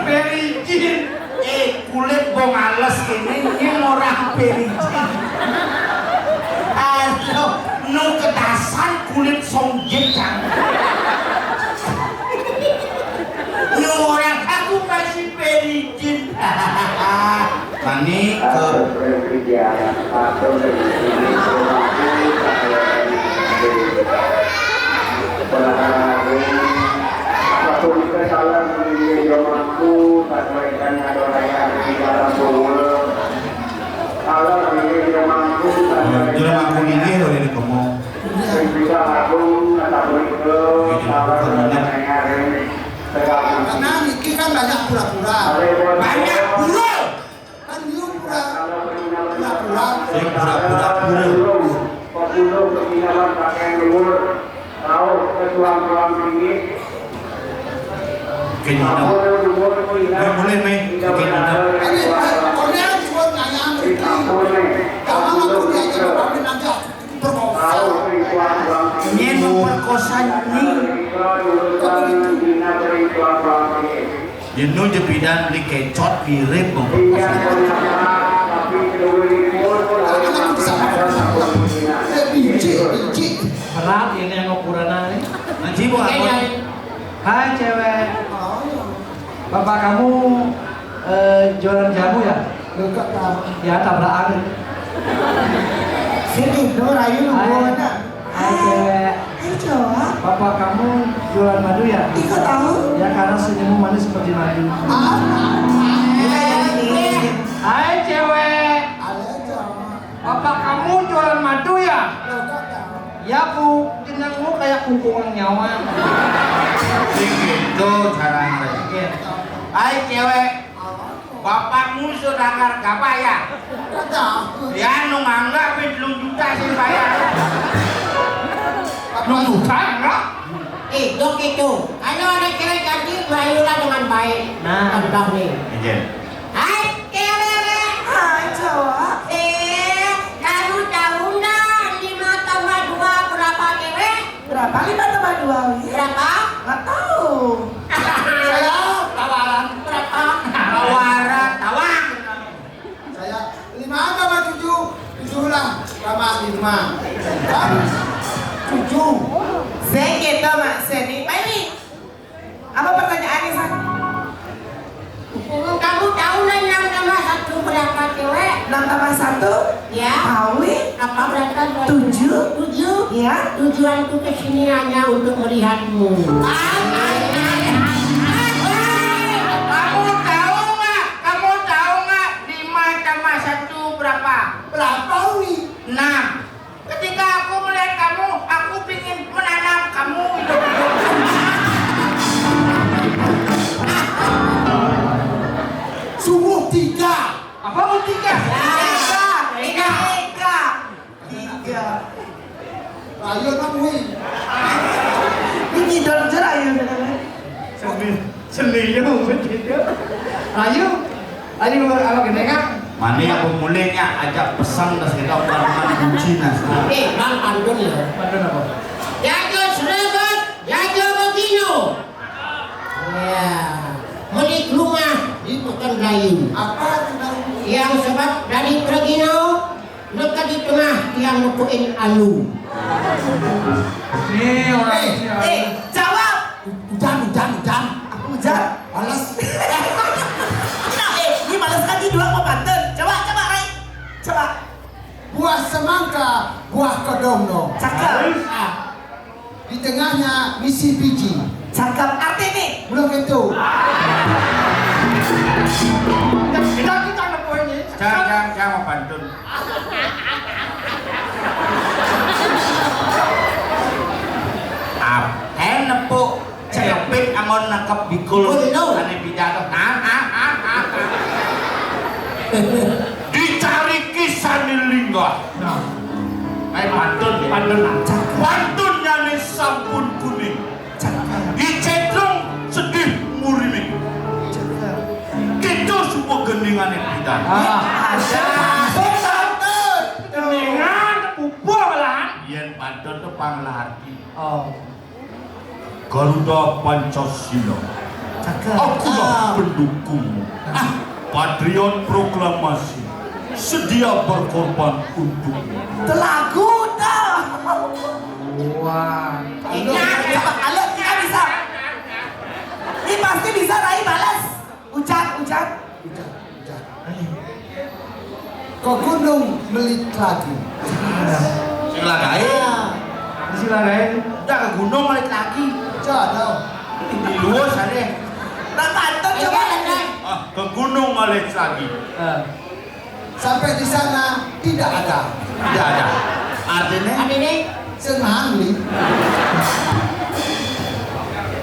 Perejin. Eh, kulit bong ales ini, ini orang perejin. Aduh, nu ketasan kulit songjit kan. Ini orang aku masih perejin. Mani ke Jero mangku ini loh ini kemong. Ini bukan minyak. Tenang, Ini kan banyak pura-pura. Banyak pura. Kan dia pura, pura-pura. Sing pura-pura pura. Pembuluh penginapan pakaian luhur, rauh ke tuang-tuang tinggi. Kenapa? Meh, mulai, meh. Kenapa? Ini, kau ni cuma nanya mereka. Jangan aku diajak kawin aja. Perkosa. Nyen memperkosa ni. Jenu je bidan beli kecot mirip memperkosa. Berat ini yang ukuran ni. Ngaji buat apa? Hai cewek. Bapak kamu eh, jualan jamu ya? Enggak tahu. Ya tabrakan. Sini, tuh Rayu nunggu. Hai. Hai cewek. Hai cowok. Bapak kamu jualan madu ya? Ikut tahu. Ya karena senyummu manis seperti madu. Ah. Hai cewek. Halo cowok. Bapak kamu jualan madu ya? Enggak tahu. Ya bu, jenengmu kayak kungkungan nyawa. Sing gitu cara ngerejekin. Hai cewek, bapakmu saudagar gabah ya? Enggak tahu. Ya, nu mangga tapi telung juta sing bayar. Telung juta enggak? Eh, dok itu. Kalau ada cewek cantik, meraihlah dengan baik. Nah. Contoh nih. Iya. Hai, cewek. Hai, cowok. Eh, kamu tahu nggak lima tambah dua berapa, cewek? Berapa lima tambah dua, Wi? Berapa? Nggak tahu. Saya tawaran. Berapa? Tawaran, tawaran. Saya lima tambah tujuh, tujuh lah. Tambah lima. Kan tujuh. Saya gitu, Mak. Saya nih, Pak ini. Apa pertanyaannya, San? Kamu tahu lah enam tambah satu berapa, cewek? Enam tambah satu? Ya. Tahu, Wi. Apa berapa? Tujuh. Tujuh? Ya. Tujuanku ke sini hanya untuk melihatmu. Kamu tahu nggak? Kamu tahu nggak? Lima tambah satu berapa? Berapa, Wi? Enam. Ketika aku melihat kamu, aku pingin menanam kamu hidup-hidup. Sungguh tiga. Apa mau tiga? Tiga. Tiga. Tiga. Ayo, nemuin. Ini tidur aja, ayo. Sambil Seni ya mungkin gitu. Ayo, ayo apa gini kan? Mana yang pemulainya ajak pesan das kita bukan kunci nas. Eh, Bang, pantun ya. Pantun apa? Jago serebet, jago begino. Ya, milik rumah di Pekan Gayu. Apa itu, Bang? Yang sebab dari Pregino, dekat di tengah yang nepuin alu. Nih orang. Eh, eh, jawab. Ujan, ujan, ujan. Apa ujan? Males. Nah, eh, ini males lagi dua mau pantun. Coba, coba, Rai. Coba. Buah semangka, buah kedong dong. Cakep. Ah. Di tengahnya misi biji. Cakep. Arti nih. Belum tentu. Kita, kita nepuin ini. Jangan, jangan, jangan mau pantun. Aten nepuk cepit angon nangkep bikul. Betul. Ane pidato. Nah, nah, nah, nah, nah. Dicari kisah nih linggah. Nah. Kayak pantun ya. Pantun. Pantun nyane sampun kuning. Dicedrong sedih murimin. Kita semua gendingan yang pidan. Ah, ada. Gendingan pupuh malahan. Yen pantun tuh panglarti. Oh. Garuda Pancasila. Cakep. Akulah pendukungmu. Ah. Patriot proklamasi. Sedia berkorban untukmu. Telagu dah. Wah. Ini coba kalau kita bisa. Ini pasti bisa Rai balas. Ucap, ucap. Ucap, ucap. Ke gunung melit lagi. Sing lagae. Sing lagae. Udah ke gunung melit lagi. Coba. Di luar sana. Nah, pantun coba. Ah, ke gunung melit lagi. Eh. Sampai di sana tidak ada. Tidak ada. Artinya? Artinya? Senang nih.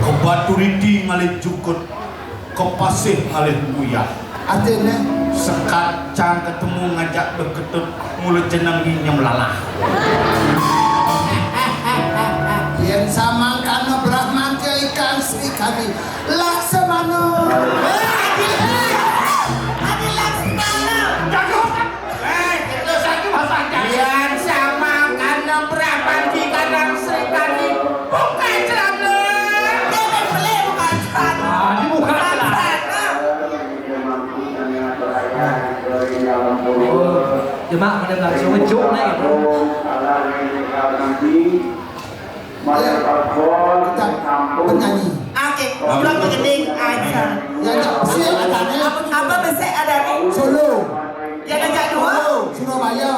Ke Batu Riti ngalit jukut. Kepasih ngalih uyah. Artiné? Sekacang ketemu ngajak beketut, mulut jeneng nyinyem lalah. Yén samangkana Brahmantya ikan Sri Kandi Laksamana. Adi Laksamana. Jago. Eh, itu satu bahasa Jawa. Yén samangkana Brahmantya ikan Sri Kandi buka celana. Dia beli buka celana. Ah, dibuka celana. Cuma pada langsung ngejuk nih gitu. Ayo, kita bernyanyi. Oke, dua begending aja. Ya, ya, besik adané. Apa, apa besik adané? Solo. Ya, ada dua. Solo, Surabaya.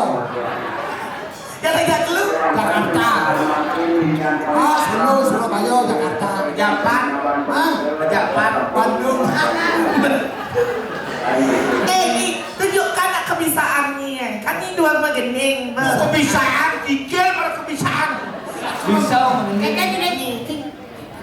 Ya, ada dua. Jakarta. Ah, Solo, Surabaya, Jakarta. Japan. Hah? Japan. Bandung. Eh, ini tunjukkan kebisaannyi. Kan ini dua begending, Bang. Kebisaan, kikil, baru kebisaan. Bisa, Bang. Kayak gini, gini. Cin-,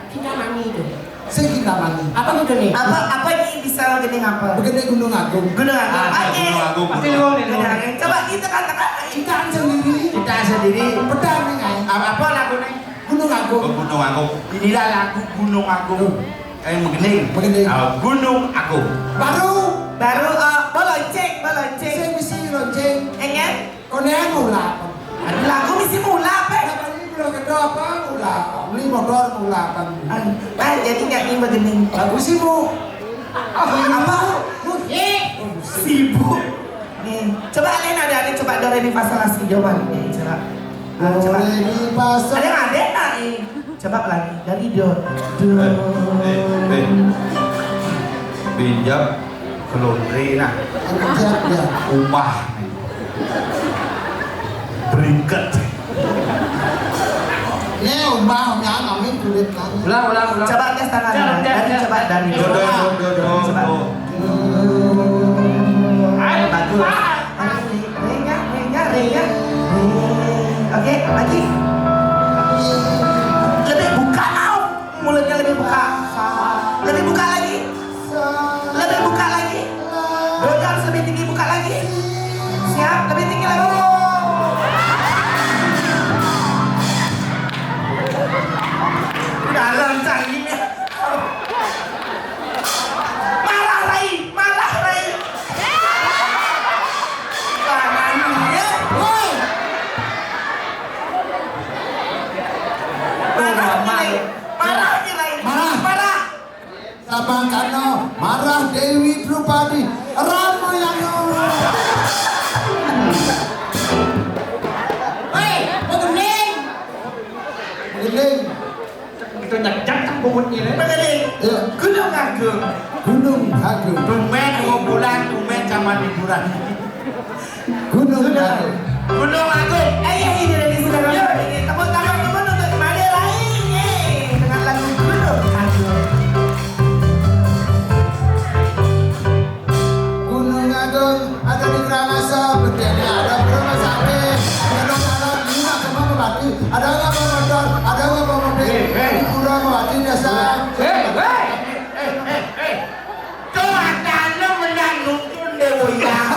Cinta Mani itu. Sing Cinta Mani. Apa gitu nih? Apa, apa ini bisa gini apa? Begini Gunung Agung. Gunung Agung. Ah, oke. Gunung Agung. Pasti lu nih, lu. Gunung Agung. Coba kita katakan. Kita sendiri. Kita sendiri. Pedang nih, kan? Apa, apa lagunya? Gunung Agung. Oh, Gunung Agung. Inilah lagu Gunung Agung. Tuh. Kayak begini. Begini. Ah, Gunung Agung. Baru. Baru, eh, bolonceng, bolonceng. Saya mesti lonceng. Enggak? Koné mula apa? Lagu mesti mula apa? Apa ini belum kedua apa? Mula apa? Beli motor mula apa? Ah, ah, jadi nggak ini begini. Lagu sibuk. Apa? Musik. Sibuk. Nih, coba kalian ada, ada coba do re mi fa sol la si do, Bang. Nih, coba. Ah, coba. Do re mi fa sol. Ada, ada, nah, eh. Coba lagi dari do. Do. Eh, eh, eh. Pinjam ke laundry nah. Pinjam, ya. Ubah nih. Beringet. Ini ubah, ya, kami kulit kami. Ulang, ulang, ulang. Coba tes tangan. Coba, coba, dari coba, coba. Dari do, do, do, do, do, coba. Do. Ayo. Bagus. Renya, renya, renya. Oke, lagi. Lebih buka, au. Mulutnya lebih buka. Lebih buka lagi. Lebih buka lagi. Dodol harus lebih tinggi, buka lagi. Siap, lebih tinggi lagi. Udah lancang ini. Marah, Rai, marah, Rai. Jangan, ya. Woi. Marah, Rai. Marah, Rai. Marah. Marah. Samangkana marah Déwi Drupadi. Ramayana. Hei, begending. Begending. Itu nyejak kan bungut ini. Begending. Iya. Gunung Agung. Gunung Agung. Tumben dua bulan, tumben zaman liburan. Gunung Agung. Gunung Agung. Eh, iya, ini dari saudara. Iya. Ini tepuk tangan dulu untuk Made Rai, ye, dengan lagu Gunung Agung. Gunung Agung ada di Karangasem, gedénya ada di rumah sakit, ada dalam lima koma bupati, ada nggak bawa motor, ada nggak bawa mobil, eh, eh, di Pura Mawati desa. Eh, eh, eh, eh, eh. Tuh, adané menang nonton Déwa Hyang.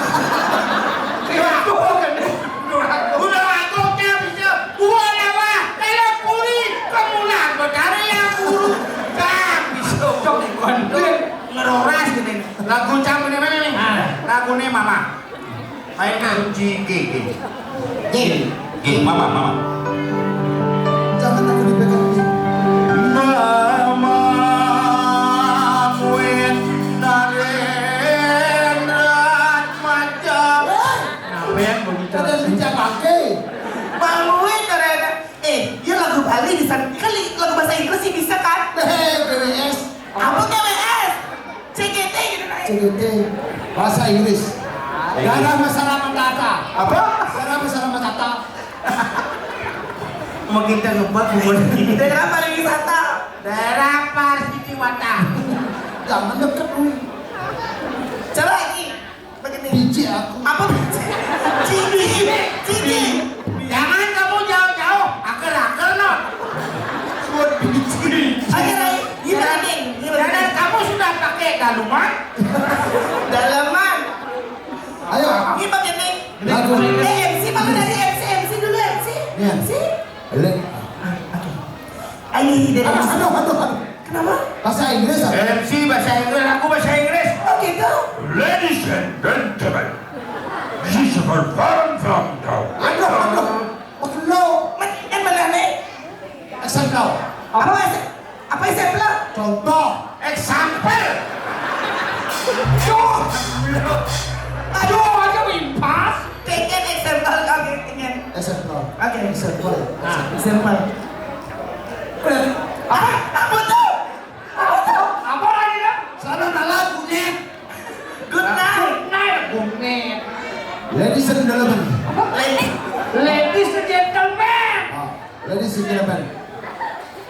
Gunung Agung, gunung Agung, dia bisa buah lawa, dalam puri, kemulan, betara yang buru. Kan bisa. Cok, konflik. Ngeroras gini. Lagu cang ini mana nih? Ah. Lagunya Mama. Ayo, kunci G, G. G. G, Mama, Mama. Jangan aku dipegang, G. Mama, muin, naren, rat, macam. Kenapa yang begitu? Ada yang bisa pakai. Mamuin, naren. Eh, dia lagu Bali bisa kali, lagu bahasa Inggris sih bisa kan? Eh, B W S. Apa G W S? C G T gitu, nah. C G T, bahasa Inggris. Inggris. Daerah Masalah Matata. Apa? Daerah Masalah Matata. Mau kita ngebak, mau kita. Daerah pariwisata. Daerah pariwisata. Jangan deket, Wi. Coba lagi. Begini. Biji aku. Apa biji? Cici. Cici. Jangan kamu jauh-jauh. Aker-aker, no. Suat biji. Oke, Rai. Gimana nih? Gimana? Dan kamu sudah pakai Daluman. Daleman. Ayo. Ini pakai mic. Lagu. Eh, M C, maka dari M C, M C dulu, M C. Iya. M C. Lek. Ayo, dari Aduh, aduh, aduh, aduh. Kenapa? Bahasa Inggris, ah. M C bahasa Inggris, aku bahasa Inggris. Oh, gitu? Ladies and gentlemen, this is a performance from the Aduh, aduh. Aduh. Men, kan mana nih? Example. Apa es-, apa example? Contoh. Example. Duh. Aduh, aja impas. Pengen example, oke, pengen. Example. Oke. Example. Nah, example. Udah. Apa? Apa tuh? Apa tuh? Apa lagi dah? Sana dalam, kunyit. Good night. Good night, kunyit. Ladies and gentlemen. Ladies. Ladies and gentlemen. Ah, ladies and gentlemen.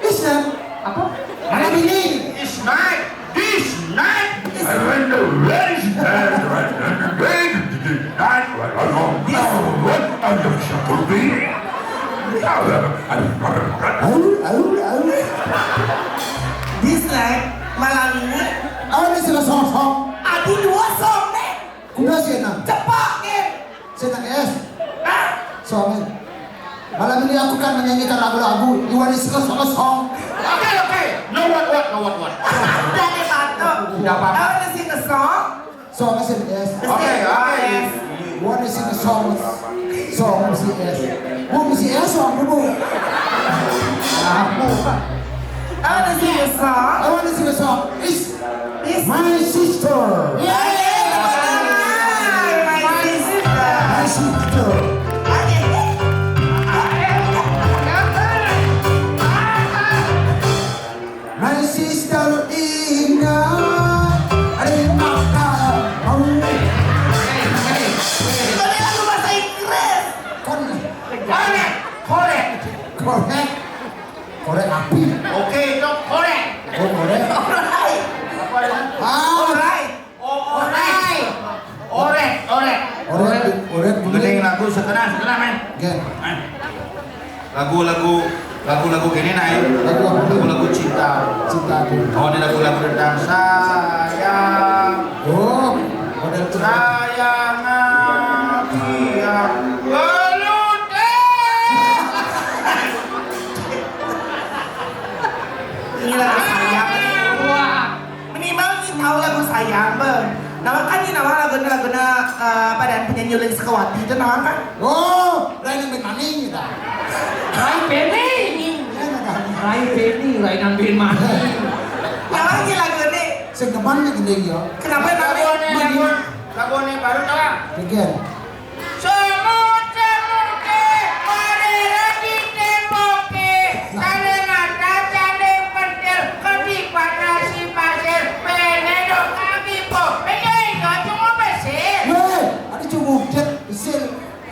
Listen. Apa? Malam ini. It's night. This night. And when the ladies and gentlemen. Night. Au, au, au. This night, malam ini. Ada sila song-song. Ada dua song nih. Kuda sih, nah. Cepat nih. Sina S. Hah? Suami. Malam ini aku akan menyanyikan lagu-lagu Iwan Iskes sama song. Oke, oke. No what, what, no what, what. Udah deh, Pato. Udah apa? Tahu the sing the song? Song S M S. Oke, oke. Iwan Iskes song. Song C S. Bu, C S song dulu. Ah, bu. Tahu the sing the song? I want to sing a song. It's This My sister. Yay! My sister. My sister. My sister Indah. Ada yang makan. Itu lagu bahasa Inggris. Kan. Korek. Korek. Korek. Korek api. Oke, itu korek. Oh, korek. Alright. Apa ya? Ah. Alright. Oh, alright. Orek, orek. Orek, orek. Gening lagu sekenal, sekenal, men. Oke. Men. Lagu-lagu, lagu-lagu gini, nah, ya. Lagu apa tuh? Lagu-lagu cinta. Cinta tuh. Oh, ini lagu-lagu tentang sayang. Oh, model cinta. Sayang hati yang geludek. Ini lagu sayang. Wah. Minimal nih tahu lagu sayang, Bang. Nah, kan ini nama lagunya, lagunya, eh, apa dan penyanyi Ulin Sekawati itu nama kan? Oh, lain yang main maning gitu. Rai Beni. Iya, nggak tahu. Rai Beni, lain yang main maning. Nama aja lagu ini. Sing demen nih gini ya. Kenapa namanya? Lagu ini, lagu, lagu ini baru tahu? Bikin. Semut-semute, modern di temboke, saling ada, saling pentil, ketipan nasi pasir, pene do kami po, pene do cuma besil. Weh, ada cuma udet, besil.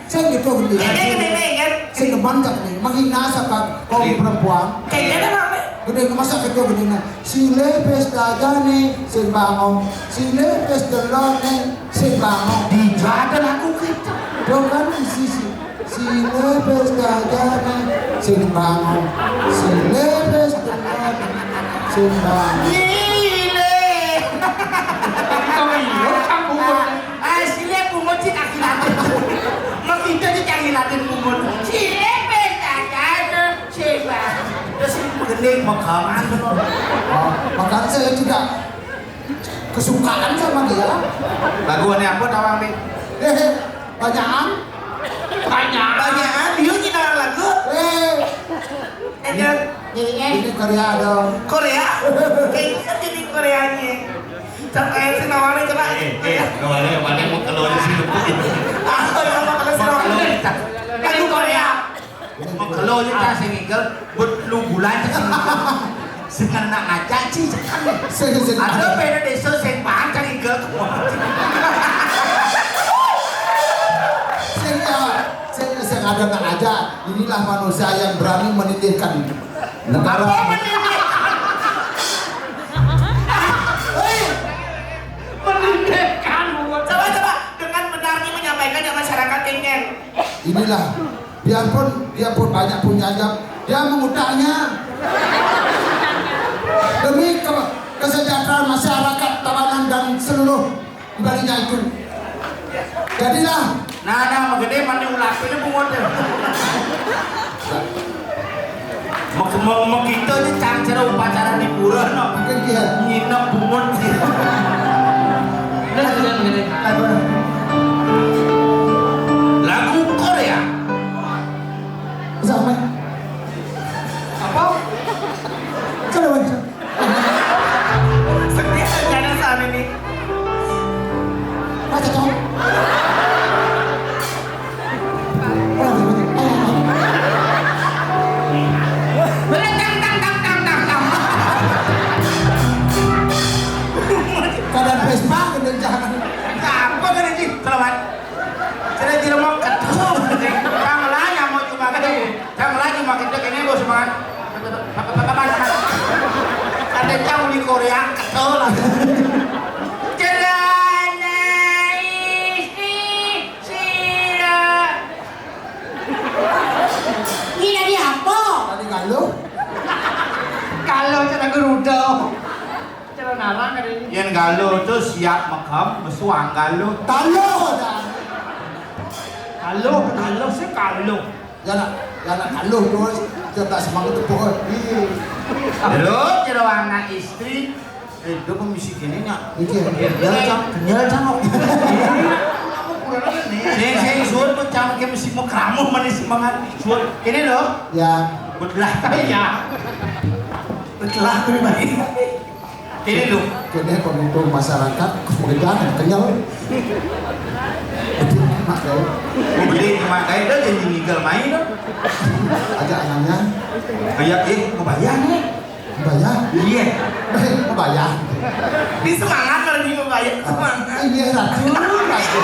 Saya gitu gede. Ini, ini, ini, kan? Saya depan tak nih, menghina siapa kaum perempuan. Kayaknya ada rame. Gede masa gitu gede nah. Sile pesta jane sing bangun, sile pesta lone sing bangun. Dijadel aku kita. Dong kan sisi. Sile pesta jane sing bangun, sile pesta lone sing bangun. Sile. Kau iya, kamu. Ah, sile pungut sih kaki lati. Mau kita di kaki lati pungut. Sile pesta jane. Coba. Terus ini gending megangan. Oh, makanya saya juga kesukaan sama dia. Lagu ini apa tawang nih? Eh, banyakan. Banyak. Banyakan, dia kita lagu. Eh, Ini, ini Korea dong. Korea? Kayaknya kan jadi Koreanya. Coba yang si nawarnya coba. Eh, eh, kemarin yang mana mau keluar sih? Ah, yang mau keluar sih. Lagu Korea. Mengkelo aja ta sing ngigel, bet lu bulan sing ngigel. Sing kena aja sih, sing kena. Sing, sing. Ada beda desa sing pancang ngigel. Sing, ya, sing, sing ada nggak aja. Inilah manusia yang berani menitihkan negara. Apa menitihkan? Hei. Menitihkan. Coba, coba, dengan benarnya menyampaikan ke masyarakat ingin. Inilah, biarpun dia pun banyak punyanya, dia mengutangnya demi ke-, kesejahteraan masyarakat Tabanan. seluruh pribadinya itu. Jadilah. Nah, nah, magedé mani ulapé né bungut ya. Mek-, mek-, mek kita aja cang cara upacara di pura, no. Mungkin dia. Nginep bungut. Udah, udah, udah. Lagu Korea. Bisa, Mek? Apa? Coba, Mek. Sedih rencana saat ini. Masa, Cong? Tang, tang, tang, tang, tang, tang. Keadaan Vespa gitu, jangan. Apa kan, Ji? Selamat. Cara di rumah ketok. Tang lah, nyamuk cuma gini. Tang lah, cuma kita kene, bos, man. Ada jauh di Korea, ketok lah. Celana istri sira. Ini dari apa? Tadi kalau. Kalau cara gerudo. Cara narang ada ini. Yén galo tuh siap mekem, besuang galo. Taluh, dah. Taluh, taluh, sih taluh. Ya nak, ya nak taluh tuh, kita tak semangat tepuk, eh. Iya. Terus, cara anak istri, eh, dia pemisi kene nya. Iya. Kenyal, Cang. Kenyal, Cang. Sing, sing, suwun, Cang, ke mesti mau keramuh, mana semangat. Suwun. Ini loh. Ya. Betelah, ya. Betelah pribadi. Ini lho. Kene kono masyarakat kemudian kenyal. Betul, Mak, ya. Mau beli cuma kayak dia jadi ngigel main dong. Aja anaknya. Kayak, eh, mau bayar nih. Bayar? Iya. Eh, bayar. Di semangat kalau dia mau bayar, semangat. Iya, Ratu, Ratu.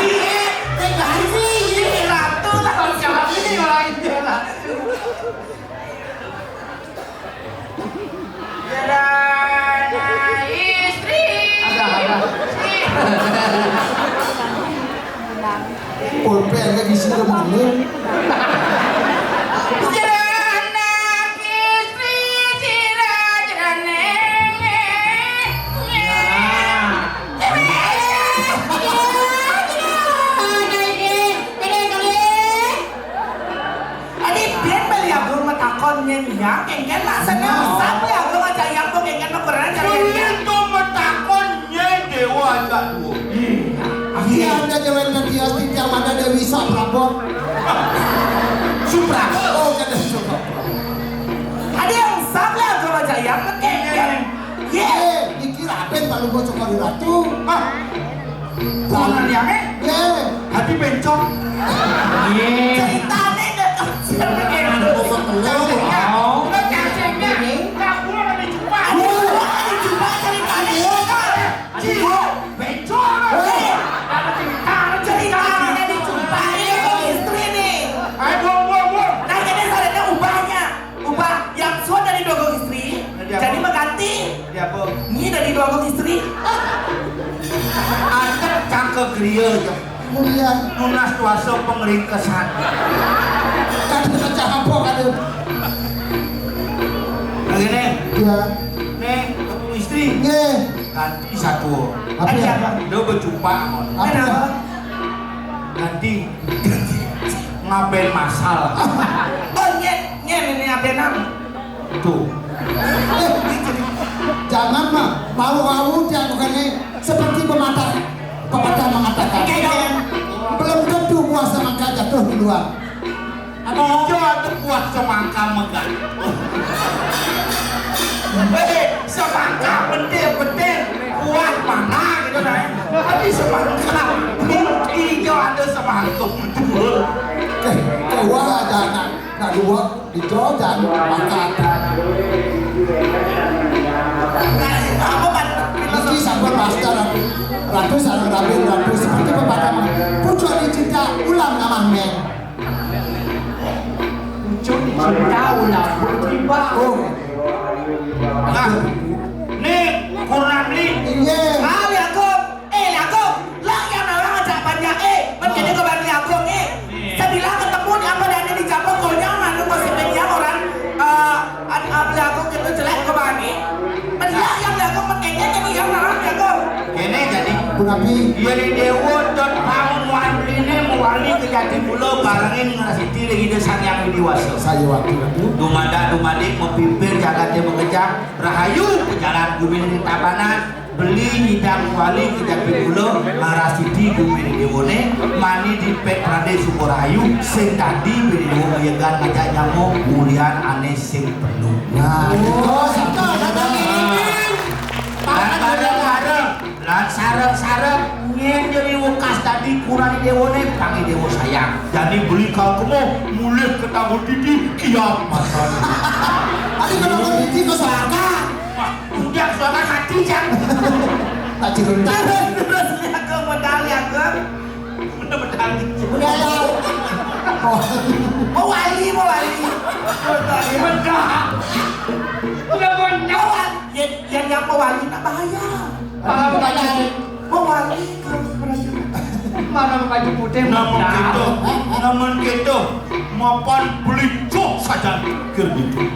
Iya, terima kasih. Iya, Ratu, lah, kalau siapa ini orang ini, Ratu. Istri. Pulpen lagi sih, mana? Istri, cira, cira, neng. Adi, biar Bali Agung matakon nyén ya, kéngkén maksudnya usah Bali Agung aja yang kok kéngkén makurana cara dia. Itu matakon nyén déwa aja dua. Iya, ada jalan dan dia setiap ada Dewi Suprabon. Suprabon. Oh, kada Suprabon. Ada yang usah Bali Agung aja yang kéngkén. Iya. Iya, dikira apa yang kalau mau coba di ratu? Ah. Bukan yang, eh? Ye. Hati bencong. Ye. Ceritane ndak konsep. Ada bosok telur. Oh. Udah cacingnya. Nggak pulang ada jumpa. Aduh, ada jumpa ceritane. Aduh, bencong. Eh. Ada cerita, ada cerita. Ceritane ada jumpa. Ini kok istri nih. Ayo, buang, buang, buang. Nah, jadi sarannya ubahnya. Ubah yang suat dari dua istri. Jadi apa? Jadi mengganti. Jadi apa? Ini dari dua istri. Angkat cangke griya ya. Mulia. Nunas tuasa pengringkesan. Kadang pecah apa kadang? Nah, gini. Iya. Nih, istri. Nggih. Ganti satu. Apa ya? Lo berjumpa. Apa ya? Ganti. Ngapain masal? Oh, nyén, nyén ini apa nang? Tuh. Eh, jangan mah, mau-mau dia bukannya seperti pepatah, pepatah mengatakan, belum tentu buah semangka jatuh di luar. Apa? Ijo atuh buah semangka megah. Eh, semangka pentil-pentil, buah mana gitu kan? Tapi semangka, ijo ada semangka betul. Eh, kewa aja nak, nak dua. Dicocan, mangkat. Niki sampun master, Ratu. Ratu sareng Rabin, Ratu seperti pepatah, pucuk dicinta, ulam ngamah men. Pucuk dicinta, ulam bertiba. Oh. Nah, nih, Purnamli. Iya. Kali aku. Eh, Agung, lah yang orang ajak banyak, eh. Mending ke Bani Agung, eh. Saya bilang ketemu di apa dan di Jawa konyol, malu masih yang orang, eh, ad-, ad-, Bani Agung itu jelek ke Bani. Mending yang Bani Agung, mendingnya jadi yang orang Bani Agung. Tapi yén déwa dot pamuan mriné mawali ka Jatipulo barengin ngrasiti ring Ida Sang Hyang Widhi Wasa. Saya waktu itu. Dumadak dumadik mapimpin jagaté makejang, rahayu pajalan guminé ring Tabanan, beli nyidang mawali ka Jatipulo, ngrasiti guminé déwané, mani dipek Pradé Sukarahayu, sing dadi bini déwa mayegan ngajak nyama, ulian ané sing perlu. Nah, itu. Oh, itu, itu. Lan bareng-bareng, lan sareng-sareng, nyén jani wekas dadi kurané déwané, pangidéwa sayang. Jani beli kal kemo, mulih ka Tanggul Titi, kiat matan. Tadi kalau Tanggul Titi ke Soaka. Wah, udah Soaka hati, Jang. Tak cerita. Terus, terus, lihat ke medal, ya, ke. Bener-bener. Udah, ya. Oh. Mawali, mawali. Bener. Udah bener. Yén, yén nyang mawali nak bahaya. Ah, bahaya. Mawali kalau berhasil. Mana baju putih? Namun kita, namun kita, mapan beli cok saja kir gitu.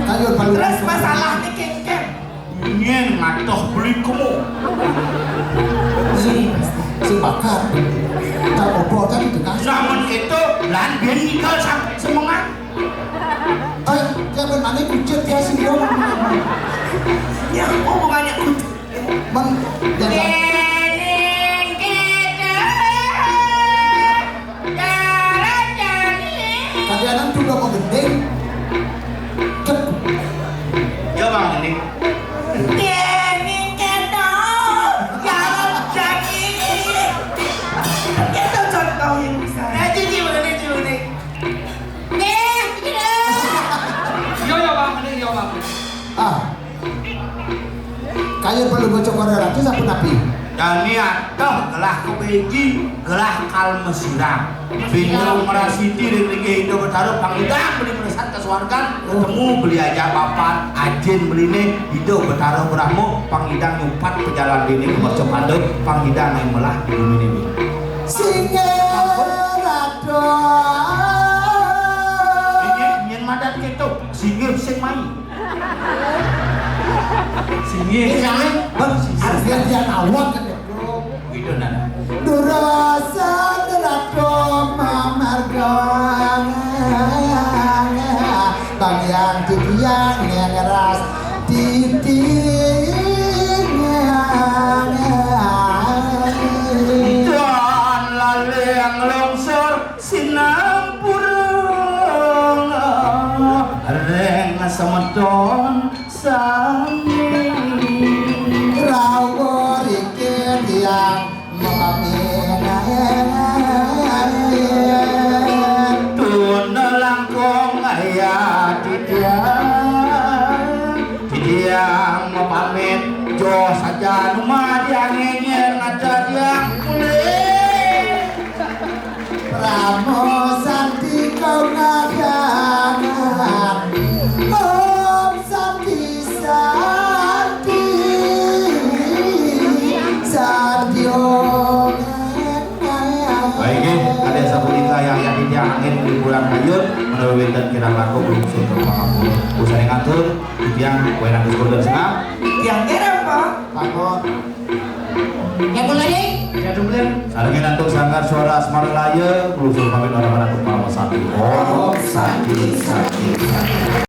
Ayo, terus masalahnya kéngkén. Nyén ngateh beli kemo. Sing, sing bakat. Tak opo tadi itu kan. Namun kita, lan biyen ninggal sampai semengan. Eh, dia bermain kucing dia sih, dia. Ya, oh, bukannya kucing. Bang, jangan. Déning kita jalan jani. Kadang-kadang tuh udah mau gending. Cek. Ya, Bang, ini. Déning kita jalan jani. Kita contohin bisa. Eh, cici begini, cici begini. Nih, gitu. Iya, iya, Bang, ini iya, Bang. Ah. Kaya perlu bocor Korea Ratu sapunapi? Jani adoh gelah kebegi, gelah kal mesirang. Pindah merasiti ring linggih Ida Betara pangidang beli meresat ke suargan, ketemu beli ajak bapan, ajin beliné Ida Betara Brahma, pangidang nyupat pejalan dini ke mercok anda, pangidang yang melah di bumi ini. Singgih Ratu. Ini nyén madan kéto, singgih sing mai. Singgih. Ini kan, Bang, harus gantian awak kan ya, Bro. Gitu, nah. Durasa terato mamarga. Bang yang titiang yang ras titiang. Dan laling longsor sinampura ring semeton sami. Rawuh riki tiang mapamit. Tuna langkung ya titiang. Titiang mapamit. Jo saja numa tiang ngenyén ngada tiang mulih. Parama Santi kau ngadakan. Om Santi, Santi, Santi Om. Baik, nggih, kalih sapunika Yayah Titiang Angin hiburan kayun, menawi wénten kirang langkung lungsur ke pangapura. Usahane ngatur, titiang Wénang Gus Gordon Sengap. Titiang Gerem, Pak. Pangkon. Ya, mulai. Ya, dumblen. Sarengin antuk Sanggar Suara Asmara Laya, nglusur pamit ora mantuk parama santi. Om Santi, Santi, Santi.